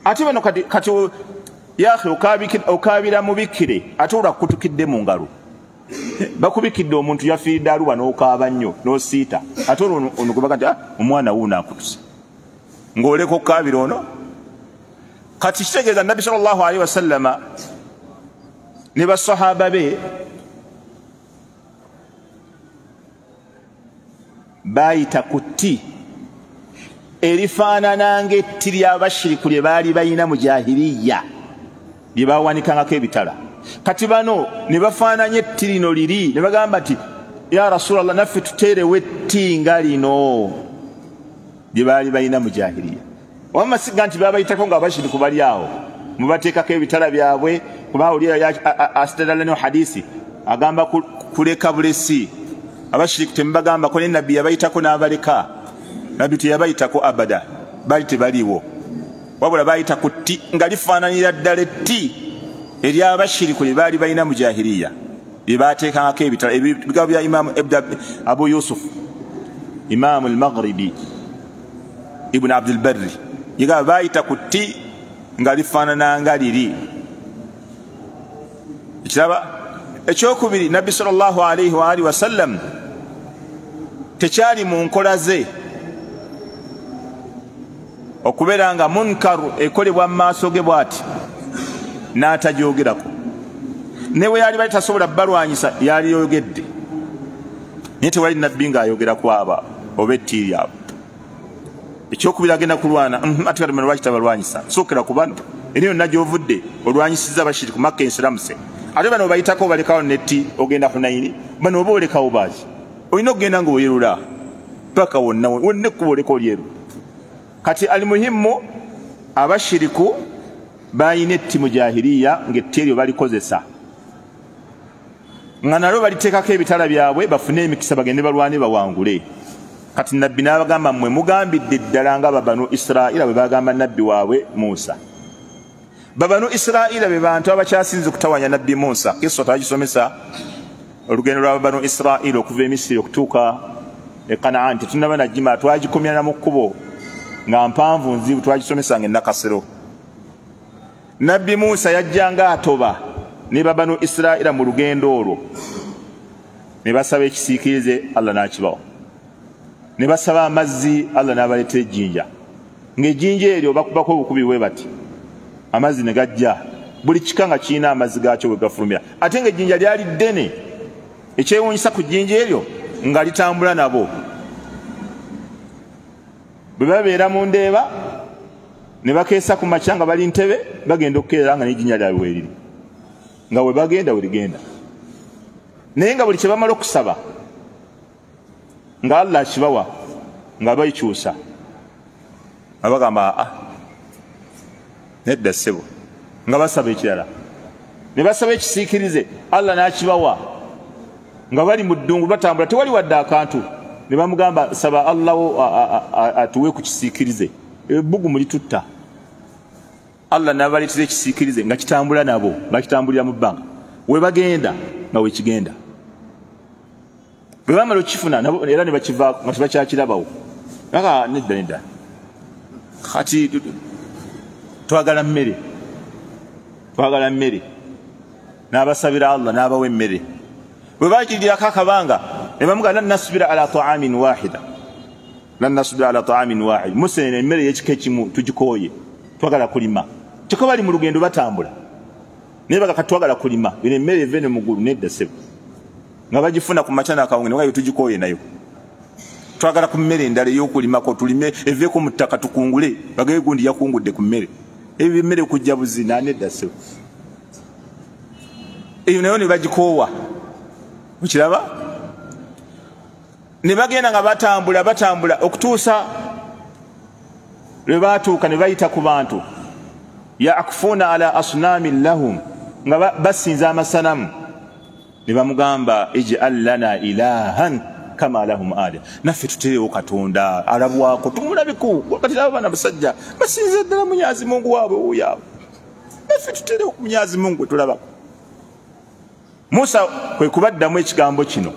Ate bano kati yaakhe okaabira mubikire ate olwakutukidde mu ngalo, bakubikidde omuntu yafiiridde aluba n'okaaba nnyo n'osiita, ate olwo ono gwe baga nti omwana wuuno akutuse, ng'oleka okukaabira ono. Kati kitegeeza Nabbi sallallahu alaihi wasallama ne basahaba be bayita ku tti erifaanana ng'etti ly'abashiriku lye baali balina mu jahiriya lye baawanikangako ebitala. Kati bano ne bafaananya etti lino liri ne bagamba nti ya Rasulallah, naffe tuteerewo etti nga lino lye baali balina mu jahiriya. Wamma siga nti babayitako nga abashiriku bali awo mubateekako ebitala byabwe, kuba oli asitadala ne hadisi agamba kuleka bulesi abashiriku temubagambako, ne Nabbi yabayitako n'abaleka. Nabbi teyabayitako abada, bali tebaliwo, wabula bayita ku tti nga lifaananira ddala etti ery'abashiriku lye baali balina mu jahiriya lye baateekangako ebitala. Ebigambo bya Imaamu Abu Yusuf Imaamu al-Maghribi Ibn Abdul Barri yagamba bayita ku tti nga lifaanana nga liri. Ekiraba ekyokubiri, Nabbi sallallahu alaihi wa alihi wasallam tekyali mu nkola ze okubeera nga munkaru ekolebwa mu maaso ge bw'ati n'atagyogerako. Ne bwe yali bali tasobola balwanyisa yaliyogedde, naye tewali nabbi ng'ayogera ku abo oba etti lyabwe. Ekyokubiri, agenda kulwana ate kati lwaki tabalwanyisa? Sookera ku bano, eri yonna gy'ovudde olwanyisizza abashiriku Makka ensiramuse, ate bano obayitako obalekawo netti ogenda Hunaini, bano oba olekawo baaki? Olina okugenda ng'oyerula paka wonna wonna ekkubo oleka olyeru. Kati alimuhimu, abashiriku balina etti mu jahiriya ng'etti eryo balikozesa nga nalyo baliteekako ebitala byabwe bafune emikisa bagende balwane bawangule. Kati Nabbi n'abagamba mmwe mugambidde ddala nga babanu Israila bwe bagamba Nabbi waabwe Musa. Babanu Israila be bantu abakyasinze okutawanya Nabbi Musa. Kisa twagisomesa olugendo lwa babanu Israila okuva e Misiri okutuuka e Kanaani, tetunnaba nagima, twagikomya mu kkubo nga mpanvu nzibu, twagisomesanga ennakasero. Nabbi Musa yajjanga atoba ne babanu Israila mu lugendo olwo, ne basaba ekisiikirize Allah n'akibawa, ne basaba amazzi Allah n'abaleetera ejjinja, ng'ejjinja eryo bakubako obukubi bwe bati amazzi ne gajja, buli kika nga kirina amazzi gaakyo bwe gafulumira, ate ng'ejjinja lyali ddene. Ekyewuunyisa ku jjinja eryo nga litambula nabo, bwe babeera mu ndeeba ne bakeesa ku makya nga bali ntebe, bagenda okukeera nga n'ejjinja lyabwe weriri, nga we bagenda we ligenda. Naye nga buli kye bamala okusaba nga Allah akibawa, nga bayikyusa nga bagamba aa nedda ssebo, nga basaba ekirala, ne basaba ekisiikirize Allah n'akibawa, nga bali mu ddungu batambula tewali wadde akantu, ne bamugamba saba Allah wo atuwe ku kisiikirize, ebbugumu litutta. Allah n'abaleetera ekisiikirize nga kitambula nabo, bakitambulira mu bbanga, we bagenda nga wekigenda. Bwe bamala okukifuna nabo era ne bakivaako nga tebakyakirabawo. Aka nedda nedda, kati twagala mmere, twagala mmere. N'abasabira Allah n'abawa emmere. Bwe bakirirako akabanga ne bamugamba lan nasbira ala ta'amin wahida, lan nasbira ala ta'amin wahid, Musa eno emmere y'ekika ekimu tugikooye, twagala kulima. Kyokka bali mu lugendo batambula, naye baga kati twagala kulima, eno emmere eva eno mu ggulu. Nedda ssebo, nga bagifuna ku makya n'akawungeezi, ne bagamba tugikooye nayo, twagala ku mmere endala ey'okulimako, tulime eveeko mu ttaka tukungule. Bagaye gundi yakungudde ku mmere, ebyo emmere kujja buzina. Nedda ssebo, eyo nayo ne bagikoowa. Okiraba? Ne bagenda nga batambula batambula okutuusa lwe baatuuka ne bayita ku bantu yaakufuna ala asnamin lahum, nga basinza amasanamu. Ne bamugamba ij'al lana ilahan kama lahum aliha, naffe tuterewo Katonda alabwako tumulabeko. Kati abo baana basajja basinze ddala Mwenyezi Mungu waabwe wuyo, naffe tuterewo Mwenyezi Mungu tulabako. Musa kwe kubaddamu ekigambo kino,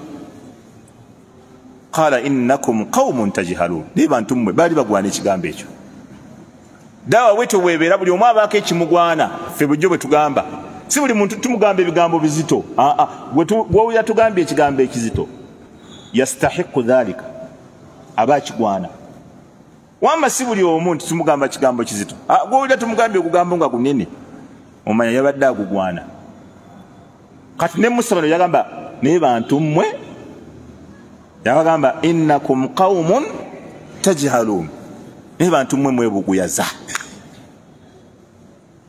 qala innakum qaumun tajhalun, naye bantu mmwe baali bagwana ekigambo ekyo. Dawa wetu webeera buli omu abaako ekimugwana. Ffe bulijjo bwe tugamba, si buli muntu tumugamba ebigambo bizito. Gwowulira tugambye ekigambo ekizito, yastahiqu dhalika, aba akigwana. Wamma si buli omu nti tumugamba kigambo kizito. Gwowulira tumugambye ogugambo nga gunene, omanya yabadde agugwana. Kati ne Musa bano yagamba naye bantu mmwe, yabagamba innakum qaumun tajhalun, naye bantu mmwe mwebuguyaza.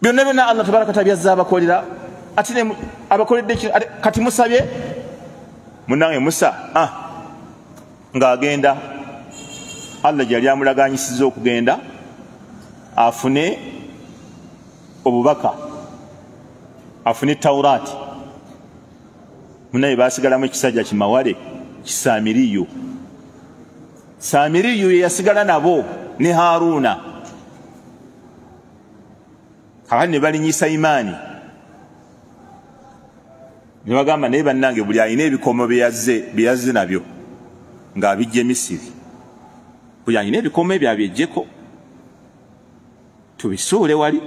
Byonna byonna Allah tabaraka taala byazza abakolera, ate abakoledde kino. Kati musabye munnange Musa ng'agenda Allah gyali amulaganyisizza okugenda afune obubaka, afune Taurati. Munnaye baasigalamu ekisajja kimawale kisaamiriyo. Saamiriyo ye yasigala nabo ne Haruna. Kakati ne balinyisa imaani, ne bagamba naye bannange buli alina ebikomo bye yazze nabyo ng'abijja e Misiri, buli alina ebikomo ebyo abyeggyeko tubisuule wali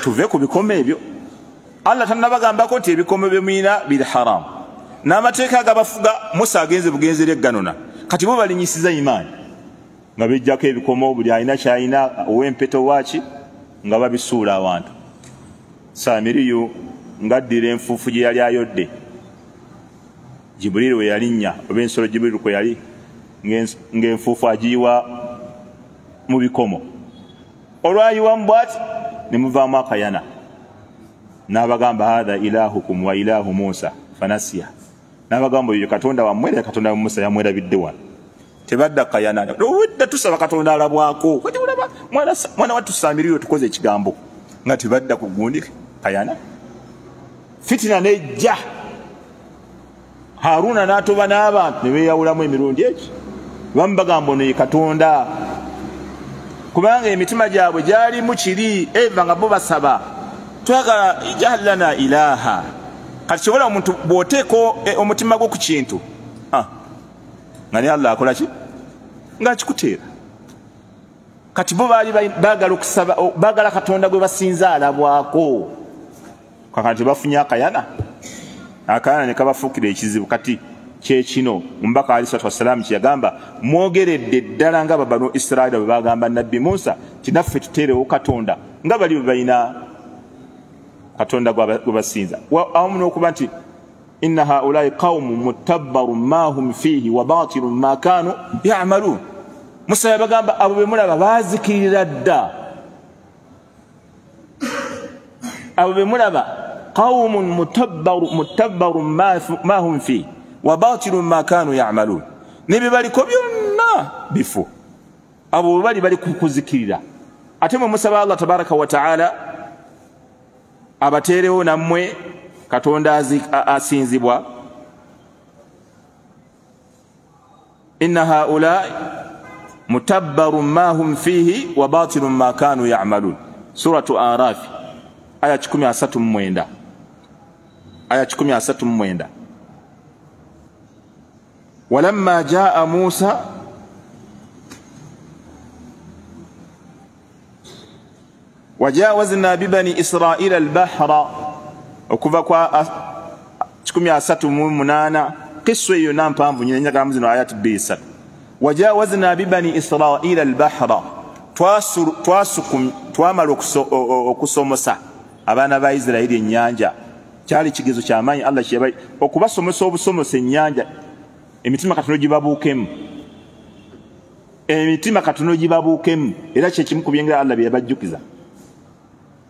tuve ku bikomo ebyo. Allah tannabagambako nti ebikomo bye mulina biri haramu, n'amateeka agabafuga Musa agenze bugenzi eri egganona. Kati bo balinyisiza imaani nga bejjako ebikomo, buli alina kyalina ow'empeta owaaki, nga babisuula awantu. Saamiriyo ng'addira enfuufu gye yali ayodde, Jibuliru we yalinnya, oba ensolo Jibuliru kwe yali, ng'enfuufu agiyiwa mu bikomo. Olwayiwamu bw'ati ne muvaamu akayana, n'abagamba hadha ilahukum wa ilahu Musa fanasiya, n'abagamba oyo Katonda wammwe era Katonda wa Musa yamwerabidde wano. Tebadda kayana, obwedda tusaba Katonda alabwako. Kati olaba mwana wattu Saamiriyo tukoze ekigambo nga tebadda ku gundi kayana. Fitina nejja, Haruna n'atoba n'abantu ne beeyawulamu emirundi egi, bamu bagamba ono ye Katonda, kubanga emitima gyabwe gyalimu kiri eva nga bo basaba twagala ij'al lana ilaha. Kati kyobola omuntu bw'oteeka omutima gwo ku kintu nga ne Allah akola ki ng'akikuteera. Kati bo baali baagala okusaba, baagala Katonda gwe basinza alabwako. Kakati bafunye akayana, akayana ne kabafuukira ekizibu. Kati kyekino omubaka alayhi salatu wassalaamu kye yagamba, mwogeredde ddala nga babanu Israila bwe bagamba Nabbi Musa ti naffe tuteerewo Katonda nga bali bwe balina Katonda gwe basinza, awamu n'okuba nti inna haulai qaumun mutabbarun ma hum fihi wa batilun ma kanu ya'malun. Musa yabagamba abo be mulaba baazikirira dda, abo be mulaba qaumun mutabbarun ma hum fihi wa batilun ma kanu ya'malun, ne bye baliko byonna bifu, abo bali bali kukuzikirira. Ate mwe musaba Allah tabaraka wa taala abateerewo nammwe Katonda asinzibwa. Inna haulai mutabbarun ma hum fihi wa batilun ma kanu ya'malun. Suratu Araf aya 139, aya 139. Walamma jaa Musa wajawazna bibani Israila albahra, okuva kwa 138 kiswa eyo nampanvu nyina zino ayati 23. Wajawazna bibani Israila albahra, twamala okusomosa abaana ba Isirairi ennyanja. Kyali kigezo kyamaanyi Allah kyeyabayi okubasomosa obusomosa ennyanja, emitima katono gibabuukemu, emitima katono gibabuukemu. Era kyekimu ku byengera Allah bye yabajjukiza,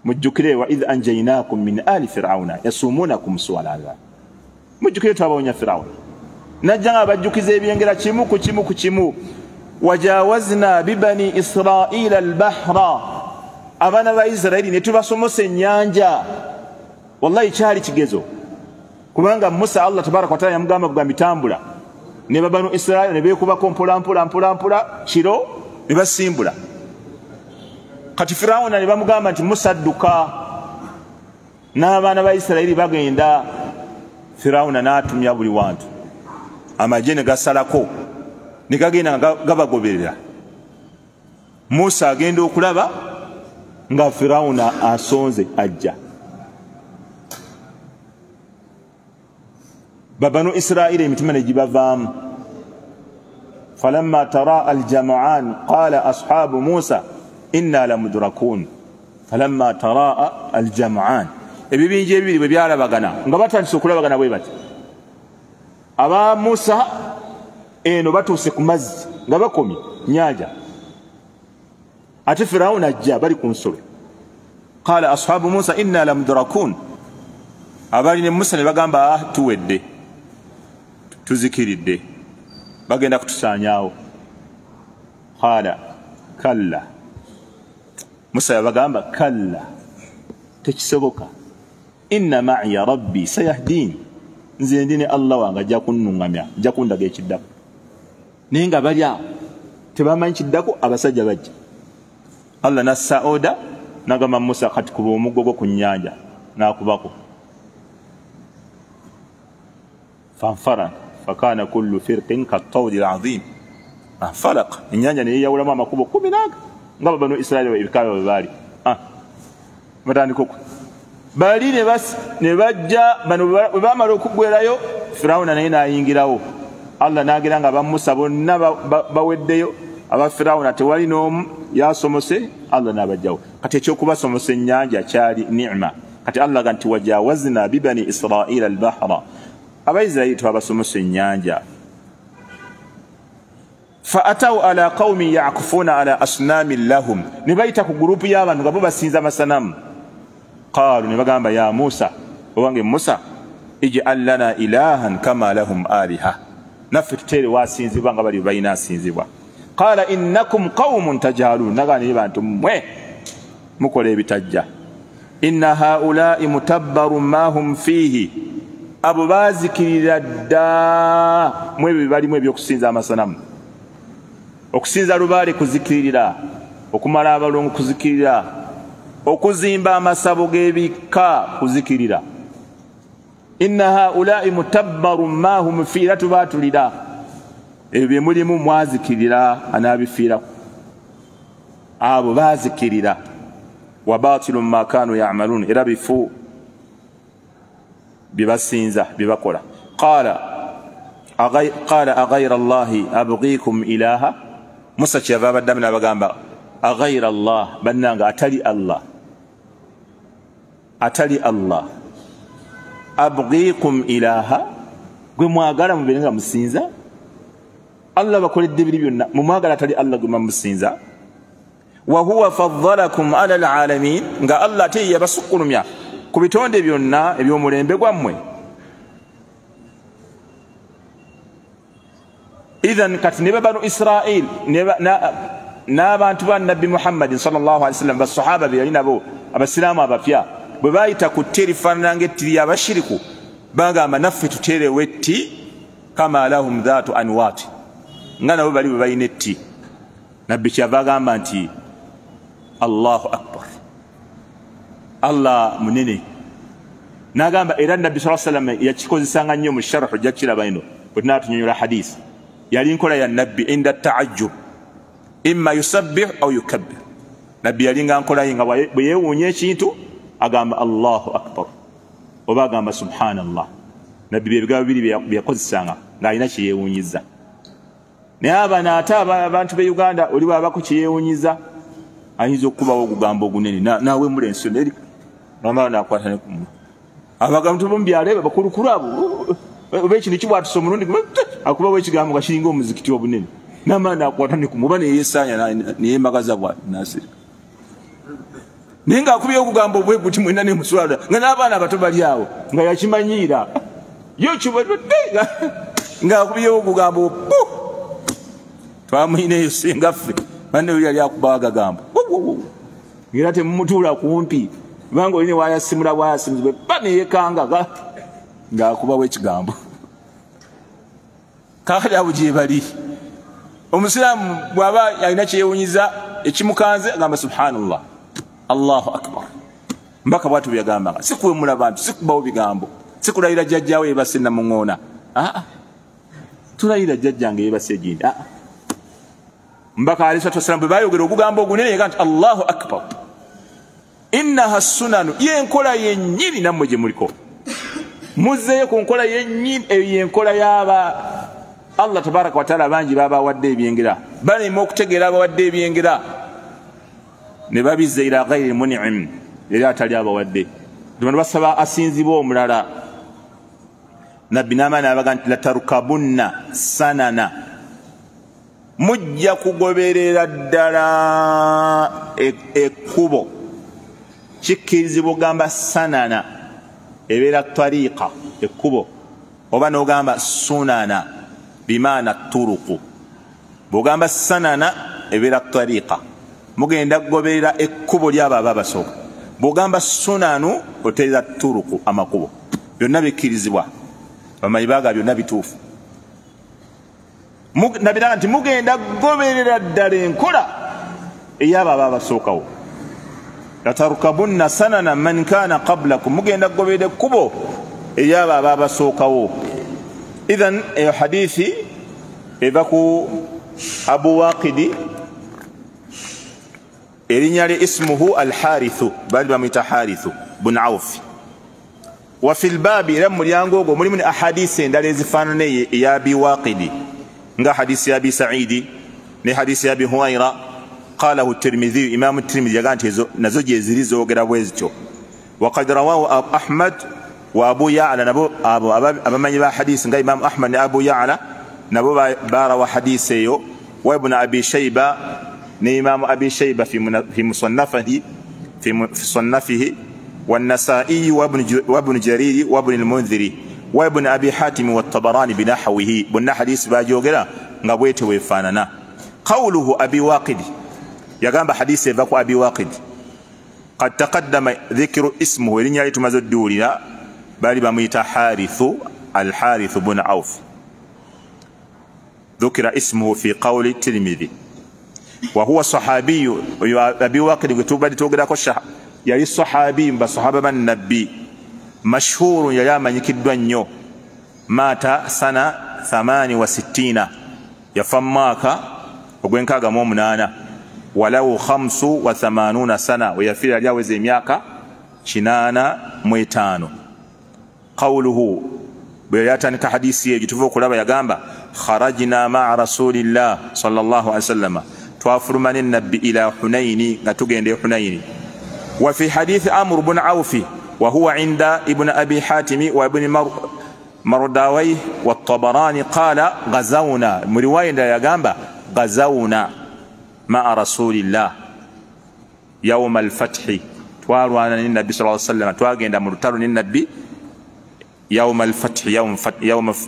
mujjukire wa idh anjaynakum min ali fir'auna yasumunakum su'al adhab, mujjukire twabawonya Fir'auna. Najja nga abajjukiza ebyengera kimu ku kimu ku kimu. Wajawazna bibani Israila albahra, abaana ba Isirairi ne tubasomosa ennyanja. Wallahi kyali kigezo, kubanga Musa Allah tabaraka wa taala yamugamba kugamba tambula, Ne babanu Israeli ne beekubako mpola mpola mpola mpola kiro ne basimbula. Kati Firawuna ne bamugamba nti Musa dduka, n'abaana ba Isirayiri bagenda. Firawuna n'atumya buli wantu, amagye ne gasalako ne gagenda nga gabagoberera. Musa agenda okulaba nga Firawuna asonze ajja. Babanu Israili emitima ne gibavaamu. Falamma taraa aljam'an qala ashabu Musa inna lamudrakun. Falamma taraa aljam'an, ebibinja ebibiri bwe byalabagana nga batandise okulabagana bwe bati. Aba Musa eno batuuse ku mazzi nga bakomye nyanja, ate Firawuna ajja bali ku nsolo. Qala ashabu Musa inna lamudrakun, abali ne Musa ne bagamba ah, tuwedde, tuzikiridde, bagenda kutusaanyaawo. Qala kalla, Musa yabagamba kalla, tekisoboka, inna ma'iya rabbi sayahdin, nze ndi ne Allah wange ajja kunnuŋŋamya, ajja kundaga ekiddako. Naye nga bali awo tebamanyi kiddako, abasajja bajja. Allah n'assa oda n'agamba Musa kati kuba omuggo gwo ku nnyanja, n'akubako. Fanfara fakana kullu firqin kattawdi alazim. Falaq, ennyanja ne yeeyawulamu amakubo 14 nga babanu Israeli ebika byabwe baali. Batandika oku bali ne bajja bano bwe bamala okuggwerayo, Firawuna naye n'ayingirawo. Allah n'agira nga abamusa bonna baweddeyo, aba Firawuna tewali n'omu yasomose, Allah n'abajjawo. Kati ekyokubasomosa ennyanja kyali ni'ma. Kati Allah aga nti wajawazna bibani Israila albahra, Abaisirairi twabasomosa ennyanja. Fa ataw ala qaumin ya'kufuna ala asnamin lahum, ne bayita ku gurupu y'abantu nga bo basinza amasanamu. Qalu, ne bagamba ya Musa, owange Musa, ij'al lana ilahan kama lahum aliha, naffe tuteere wasinzibwa nga bali balina asinzibwa. Qala innakum qaumun tajhalun, naga ne bantu mmwe mukola ebitajja. Inna haulai mutabbarun ma hum fihi, abo baazikirira dda mu ebyo balimu ebyokusinza amasanamu. Okusinza lubaale kuzikirira, okumala abalongo kuzikirira, okuzimba amasabo g'ebika kuzikirira. Inna haulai mutabbarun ma hum fihi, era tubaatulira ebyo bye mulimu mwazikirira, anaabifiirako. Abo baazikirira. Wa batilun ma kanu ya'malun, era bifu bye basinza bye bakola. Qala aghayra Allahi abghikum ilaha, Musa kyeyava abaddamu n'abagamba aghayra Allah, bannanga atali Allah, atali Allah, abghikum ilaha, gwe mwagala mubeere nga musinza. Allah bakoledde biri byonna, mumwagala atali Allah gwe musinza. Wa huwa faddalakum ala alalamin, nga Allah ate yabasukkulumya ku bitonde byonna eby'omulembe gwammwe. Idhan kati ne banu Israil n'abantu ba Nabbi Muhammadin sallallahu alaihi wasallam, basahaba be yali nabo abasiraamu abapya, bwe bayita ku tti erifaanana ng'etti ly'abashiriku, bagamba naffe tuteerewo etti kama lahum dhatu anwaati, nga nabo bali bwe balina etti. Nabbi kyava agamba nti Allahu akbar, Allah munene. N'agamba era Nabbi sallallahu alaihi wasallam yakikozesanga nnyo mu sharhu, ojja kukiraba eno bwe tunaatunyonnyola hadisi. Yali nkola ya Nabbi inda taajjub, imma yusabbih au yukabbir. Nabbi yalinga nkola ye nga bwe yeewuunya ekintu agamba Allahu akbar oba agamba subhanallah. Nabbi bye bigambo bibiri bye yakozesanga ng'alina kye yeewuunyiza. Naye abano ate abantu b'e Uganda oli bw'abako kye yeewuunyiza ayinza okukubawo ogugambo ogunene n'awemula ensonda eri namala n'akwata ne ku mumwa. Abagambo b'omu byalo ebyo bakulukulu abo oba ekintu kibwatusa omulundi akubawo ekigambo nga kiringa omuzikiti obunene, namala n'akwata ne ku mumwa oba neyeesaanya neyemagaza bw'ati n'asirika. Naye ng'akubye okugambo bwe guti mwenna ne muswala nga n'abaana abato bali awo nga yakimanyiira yo kibadde ng'akubyewo okugambo bu twamuyina eyo singa ffe banne oli yali akubawo agagambo era temumutuula kumpi kubanga oli ne wayasimula bwayasimuzibwe ba neyekanga ng'akubawo ekigambo. Kakati abo gye bali. Omusiraamu bw'aba alina kyeyewunyiza ekimukanze agamba subhanallah, Allahu akbar. Mbaka bwatu byagambanga, si kuwemula bantu, si kubawo bigambo, si kulayira jjajjaawe yebase namuŋoona. Aa, tulayira jjajjange yebase egindi. Aa, mbaka alayhi salatu wassalam bwe bayogera ogugambo ogunene yaga nti Allahu akbar, innaha sunanu, yenkola yennyini nammwe gye muliko, muzzeeyo ku nkola yennyini eyo yenkola y'aba Allah tabaraka wa taala. Bangi babawadde ebyengera, balema okutegeera abawadde ebyengera ne babizza ila ghairi mun'im, era atali abawadde. Bano basaba asinzibwa omulala. Nabbi n'amaani abaga nti latarukabunna sanana, mujja kugoberera ddala ekkubo. Kikkirizibwa ogamba sanana ebeera tariqa, ekkubo, oba n'ogamba sunana bimaana turuku. Bw'ogamba sanana ebeera tariqa, mugenda kugoberera ekkubo ly'abo ababasooka. Bw'ogamba sunanu otereeza turuku, amakubo. Byonna bikkirizibwa, bamanyi baaga byonna bituufu. Nabiraga nti mugenda kugoberera ddala enkola ey'abo ababasookawo. Latarukabunna sanana man kana qablakum, mugenda kugoberera ekkubo ey'abo ababasookawo. Idhan eyo hadithi eva ku Abu Waqidi, erinnya lye ismuhu Alharithu, bali bamuyita Harithu bun Auf. Wa fi lbaabi, era mu mulyango ogwo mulimu ne ahadisi endala ezifaanana eya Abi Waqidi, nga hadisi ya Abi Saidi ne hadisi ya Abi Huraira. Qalahu Tirmidhi, Imamu Tirmidhi yaga nti ezo nazo gye ziri zoogera bwe zityo. Waqad rawahu Ahmad wa Abu Ya'la, nabo abo abamanyi ba hadisi nga Imamu Ahmad ne Abu Ya'la nabo barawa hadisi eyo. Wa Ibn Abi Shayba ne Imamu Abi Shayba fi musannafihi, fi musannafihi, والنسائي وابن جرير وابن المنذري وابن أبي حاتم والطبراني بنحوه. بنا حديث باجوغرا ngabwete wefanana. قوله أبي واقد، يغamba حديث evaku أبي واقد قد تقدم ذكر اسمه، erinnya lye tumaze odduwulira, bali bamuyita Harithu, Alharithu bun Auf. ذكر اسمه في قول الترمذي وهو صحابي. أبي واقد gwe tubadde twogerako yali sahabi mu basahaba bannabbi, mashhuru, yali amanyikiddwa nnyo. Maata sana 68, yafa mu mwaka ogw'enkaaga mu 8. Walau 85 sana, we yafiira yali aweza emyaka 85. Qawluhu, bwe yali atandika hadisi eyo gyetuva okulaba yagamba kharajna maa rasulillah sallallahu alaihi wasallama, twafuluma ne nabbi ila Hunaini, nga tugenda e Hunaini. وفي حديث عمرو بن عوف وهو عند ابن أبي حاتم وابن مرداويه والطبراني قال غزونا، مرواية يا غزونا مع رسول الله يوم الفتح، twalwana ne nabbi sallallahu alaihi wasallam, twagenda mu lutalo ne nabbi يوم الفتح،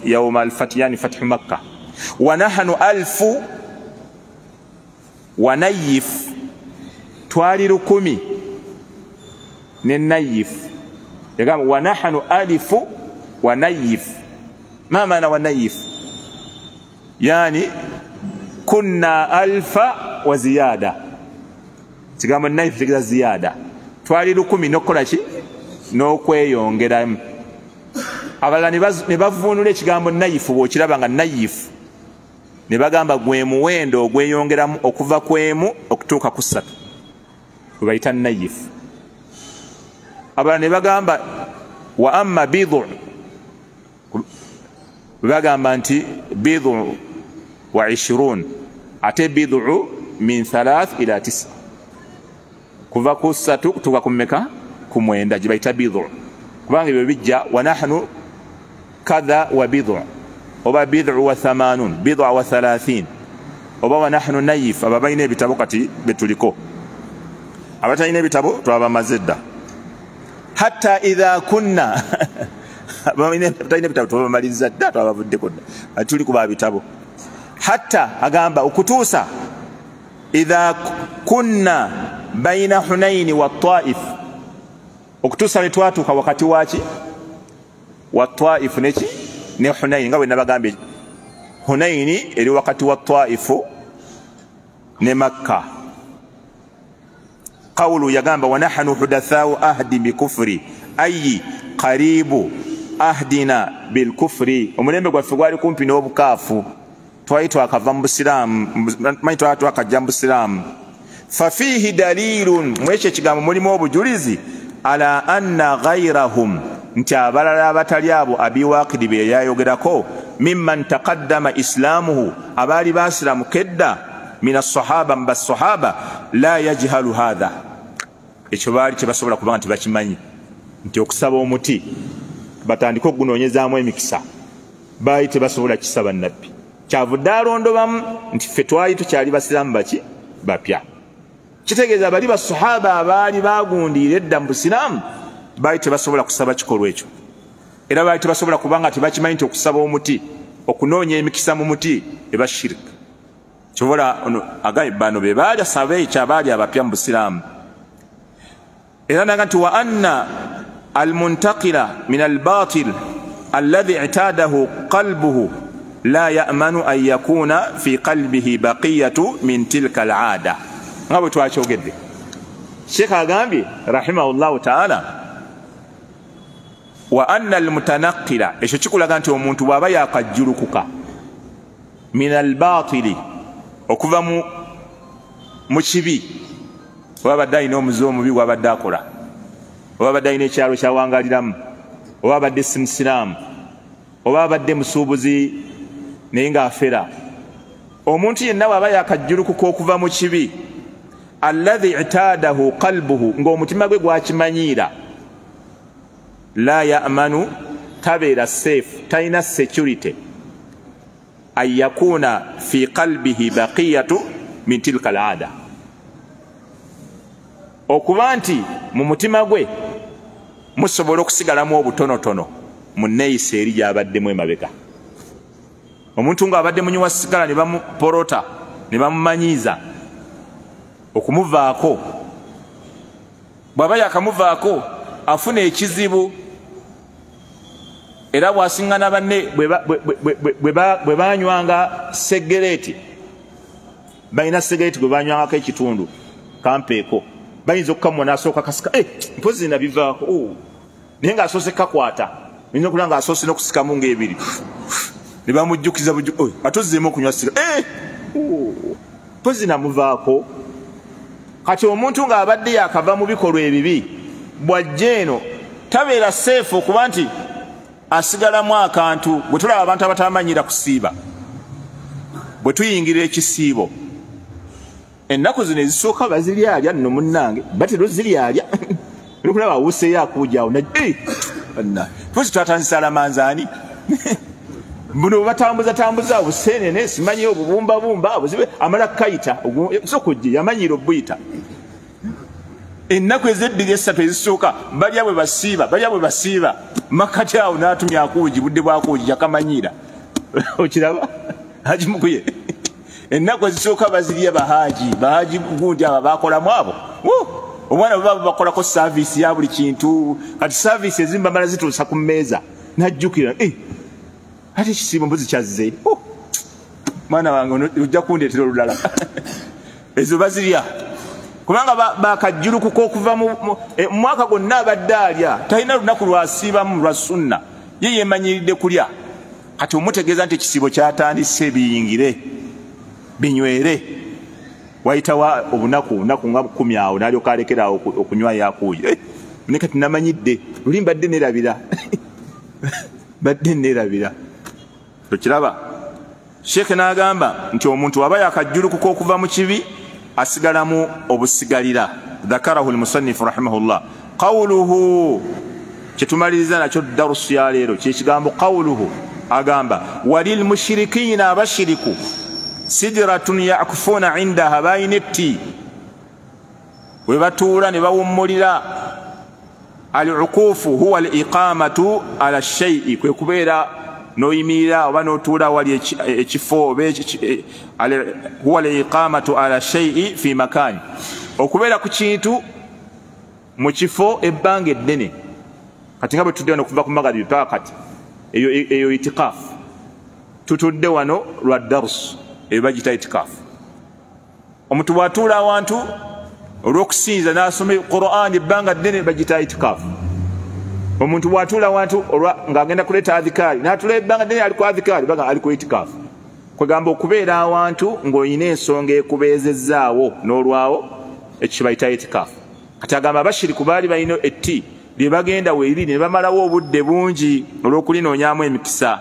يوم الفتح يعني فتح مكة. ونحن 1000 ونيف، twali 1000 nenayif. Yagamba wanahanu 1000 wanayif. Ma maana wanayif? Yani kunna 1000 wa ziyada. Kigambo nayif kitegeeza ziyada. Twali 1000 n'okukola ki? N'okweyongeramu. Abalala ne bavuunula ekigambo nayifu, bw'okiraba nga nayifu ne bagamba gwe muwendo ogweyongeramu okuva ku 1 okutuuka ku 3, gwe bayita nayifu. Abalala ne bagamba wa amma bidhu, bagamba nti bidhu wa 20, ate bidhu min 3 ila 9, kuva ku 3 kutuuka ku mmeka? Ku 9, gye bayita bidhu. Kubanga ebyo bijja wa nahnu kadha wa bidhu, oba bidhu wa 80, bidhu wa 30, oba wa nahnu nayif. Aba balina ebitabo kati betuliko, abatalina ebitabo twabamaze dda. Hatta idha kunna abatalina ebitabo twabamaliza dda, twabavuddeko dda, tuli kuba bitabo. Hatta agamba okutuusa idha kunna baina Hunaini wa Taif, okutuusa lwe twatuuka wakati waki wa Taif neki ne Hunaini, nga bwe nabagambye Hunaini eri wakati wa Taifu ne Makka. Qawlu yagamba wa nahnu hudathau ahdi bikufri ayi qaribu ahdina bilkufri, omulembe gwaffe gwali kumpi n'obukaafu, twali twakava mu busiraamu, manyi twali twakajja mu busiraamu. Fafihi dalilun, mu ekyo ekigambo mulimu obujulizi ala anna ghayrahum, nti abalala abatali abo Abiwaqidi be yayogerako, mimman taqaddama islamuhu, abaali basiramuka edda, min assahaba, mu basahaba, la yajhalu hadha, ekyo baali tebasobola kubanga nti bakimanyi nti okusaba omuti batandike okugunoonyezaamu emikisa, baali tebasobola kisaba nabbi. Kyavudde alondobamu nti ffe twali tukyali basiraamu baki bapya. Kitegeeza bali basahaba abaali bagundiira edda mu busiraamu baali tebasobola kusaba kikolwa ekyo, era baali tebasobola kubanga tebakimanyi nti okusaba omuti, okunoonya emikisa mu muti eba shirika. Kyobola ono agambye bano be baali asaba ekyo abaali abapya mu busiraamu. Era naga nti wa anna almuntakila min albatil alladhi i'tadahu qalbuhu la ya'manu an yakuna fi qalbihi baqiyatu min tilka al'ada, nga bwe twakyogedde. Sheikh agambye rahimahullahu ta'ala wa anna almutanaqila, ekyo kikulaga nti omuntu bw'aba yakajjulukuka min albatili, okuva mu kibi, oba abadde alina omuze omubi gw'abadde akola, oba abadde alina ekyalo kyawangaliramu, oba abadde si musiraamu, oba abadde musuubuzi naye ng'afera, omuntu yenna bw'aba yakajjulukuka okuva mu kibi alladhi i'tadahu qalbuhu, ng'omutima gwe gwakimanyiira, la ya'manu, tabeera safe, talina security, an yakuna fi qalbihi baqiyatu min tilka al'ada, okuba nti mu mutima gwe musobola okusigalamu obutonotono mu nneeyisa eri gy'abaddemu emabega. Omuntu ng'abadde munywa sigala ne bamuporota ne bamumanyiiza okumuvaako, bw'aba yakamuvaako afuna ekizibu, era bw'asiŋŋana banne bwe banywanga segereeti, balina segereeti gwe banywangako ekitundu kampeeko, bayinza okukamwa n'asooka kasika, mpozi nabivaako, naye ng'asoose kakwata, oyinza okulaba ng'asoose n'okusikamu ng'ebiri, ne bamujjukiza ate ozzeemu okunywa sigala, mpozi namuvaako. Kati omuntu ng'abadde yakava mu bikolwa ebibi, bw'ajja eno tabeera seefu okuba nti asigalamu akantu. Bwe tulaba abantu abatamanyira kusiiba, bwe tuyingira ekisiibo ennaku zino ezisooka baziryalya nno munnange, batera oziryalya, olwokulaba awuuseeyo akuujaawo tuzi twatandisa alamanzaani buno bwebatambuzatambuza obuseenene simanyi obubumbabumba obuzibe, amala kukayita sokujje yamanyiira obuyita. Ennaku ezebbiri essatu ezisooka balya bwe basiiba, balya bwe basiiba, makati awo n'atumya akuugi, budde bwakuugi yakamanyiira. Okiraba Haji Mukuye, ennaku ezisooka bazirya bahaji, bahaji gundi abo bakolamu abo, omwana bwe baba bakolako saaviisi ya buli kintu, kati saaviisi ezimu bamala zituusa ku mmeeza, n'ajjukira ate ekisiibo mbuzi kyazze, mwana wange ojja kundeetera olulala. Ezo bazirya kubanga bakajjulukuka okuva mu mwaka gwonna abadde alya, talina lunaku lwasiibamu lwa sunna, ye yeemanyiridde kulya. Kati omutegeeza nti ekisiibo kyatandise biyingire binywere, wayitawa obunaku obunaku nga 10 awo n'alyoka alekera awo okunywa yakuuye, naye kati namanyidde luli mbadde neerabira, badde neerabira. Tokiraba? Sheikh n'agamba nti omuntu aba yakajjulukuka okuva mu kibi asigalamu obusigalira. Dhakarahu almusannifu rahimahullah. Qawluhu, kyetumaliriza nakyo darusu ya leero kyekigambo qawluhu, agamba walil mushirikiina, abashiriku sidratun yakufuna indaha, balina etti we batuula ne bawummulira. Al-uqufu huwa al-iqamatu ala shay'i, kwe kubeera n'oyimirira oba n'otuula awali ekifo, huwa al-iqamatu ala shay'i fi makani, okubeera ku kintu mu kifo ebbanga eddene. Kati nga bwe tudde wano okuva ku magaribi paka kati, eyo itikaafu. Tutudde wano lwa darus, eyo bagiyita itikaafu. Omuntu bw'atuula awantu olw'okusinza n'asoma Qur'an ebbanga ddene, bagiyita itikaafu. Omuntu bw'atuula awantu ng'agenda kuleeta adhikaari n'atuula ebbanga ddene ali ku adhikaari, baga ali ku itikaafu. Kwegamba okubeera awantu ng'olina ensonga ekubeezezzaawo n'olwawo, ekyo kibayita itikaafu. Kati agamba abashiriku baali balina etti lye bagenda weeriri ne bamalawo obudde bungi olw'okulinoonyaamu emikisa.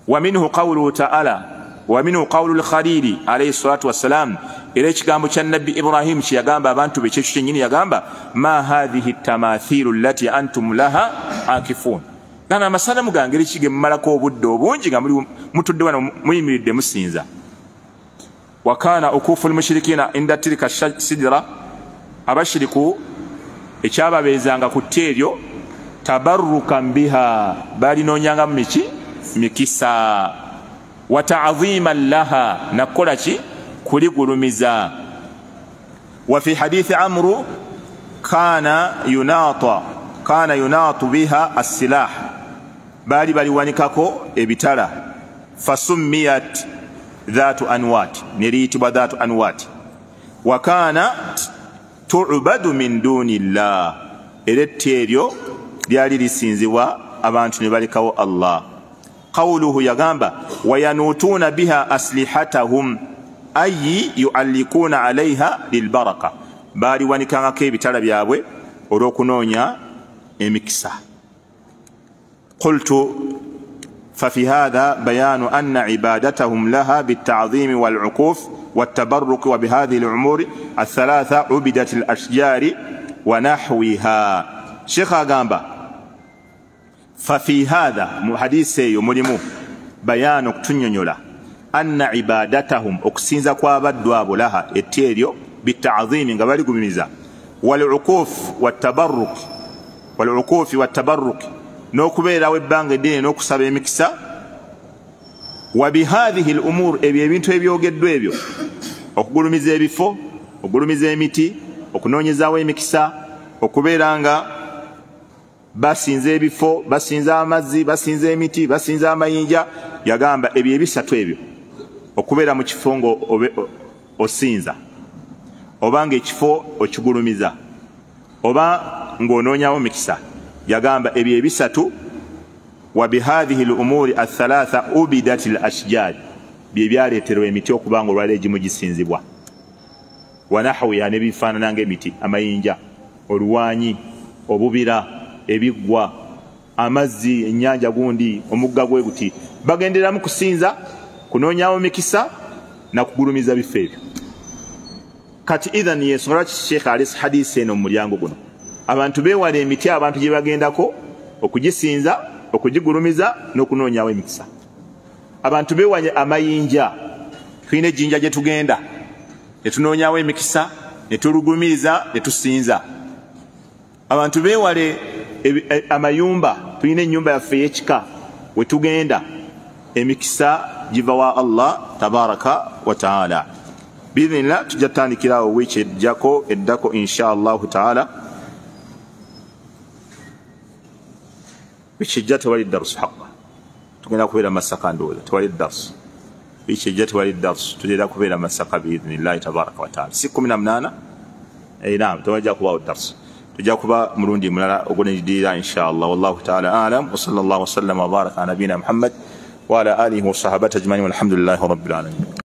Wa minhu qawluhu ta'ala wa minhu qawlu lkhalili alaihi salatu wassalam, era ekigambo kya Nabbi Ibrahimu kye yagamba abantu be kyekyo kyennyini, yagamba ma hathihi tamathilu llati antum laha akifun, gamba amasanamu gangeri ki ge mumalako obudde obungi nga mutudde wano muyimiridde musinza. Wa kana ukufu lmushirikina inda tilka sidra, abashiriku ekyababeezanga ku tti eryo tabarrukan biha, balinoonyangamu miki mikisa, wa ta'dhiman laha, nakukola ki kuligulumiza. Wa fi hadithi Amru kana yunaatu biha assilah, baali baliwanikako ebitala, fasummiyat dhatu anwat, neriyitibwa dhatu anwat. Wa kana tu'badu min duni llah, era etti eryo lyali lisinzibwa abantu ne balekawo Allah. Qawluhu, yagamba wayanutuuna biha aslihatahum ayi yuallikuna alaiha lilbaraka, baaliwanikangako ebitala byabwe olw'okunoonya emikisa. Qultu fafi hatha bayanu anna ibadatahum laha bitadhimi walukuf والتبرك، وبهذه الأمور الثلاثة عبدت الأشجار ونحوها. شيخ أغامبا ففي هذا حديث يملمو بيان كتنينيولا أن عبادتهم أكسينزا كوابدوا لها التيريو بالتعظيم قبل قميزا والعكوف والتبرك، والعكوف والتبرك نوكبيرا وبانغ دين نوكسب مكسا. وبهذه الأمور ebyo ebintu ebyogeddwa ebyo, okugulumiza ebifo, okugulumiza emiti, okunoonyezaawo emikisa, okubeera nga basinza ebifo, basinza amazzi, basinza emiti, basinza amayinja, yagamba ebyo ebisatu ebyo, okubeera mu kifo nga osinza, oba nga ekifo okigulumiza, oba ng'onoonyawo mikisa, yagamba ebyo ebisatu wa bihadhihi al-umuri athalatha ubidat al-ashjar, bye byaleeterwa emiti okubanga olwala egimu gisinzibwa, wa nahwiha, n'ebifaanana ng'emiti, amayinja, oluwanyi, obubira, ebiggwa, amazzi, ennyanja gundi, omugga gwe guti, bagenderamu kusinza, kunoonyawo mikisa na kugulumiza bifo ebyo. Kati idhan yensonga lwaki Sheikh alese hadisi eno mu mulyango guno, abantu beewala emiti abantu gye bagendako okugisinza, okugigulumiza n'okunoonyawo emikisa. Abantu beewanye amayinja, tulina ejjinja gye tugenda ne tunoonyawo emikisa, ne tulugumiriza, ne tusinza. Abantu beewale amayumba, tulina ennyumba yaffe ey'ekika we tugenda, emikisa giva wa Allah tabaraka wa taala. Biidhinillah tujja tutandikirawo wiiki ejjako eddako insha Allahu taala. Wiiki ejja tewali darusu haqqa, tugenda kubeera Masaka, ndowooza tewali darusu wiiki ejja, tewali darusu, tugenda kubeera Masaka biidhinillahi tabaraka wa taala. Si 18, naam, tewajja kubaawo darusu, tujja kuba mulundi mulala oguneddirira insha Allah. Wallahu taala alam, wa sallallahu wasallama wa baraka ala nabiyina Muhammad wa ala alihi wa sahabati ajmain, walhamdulillahi rabbil alamin.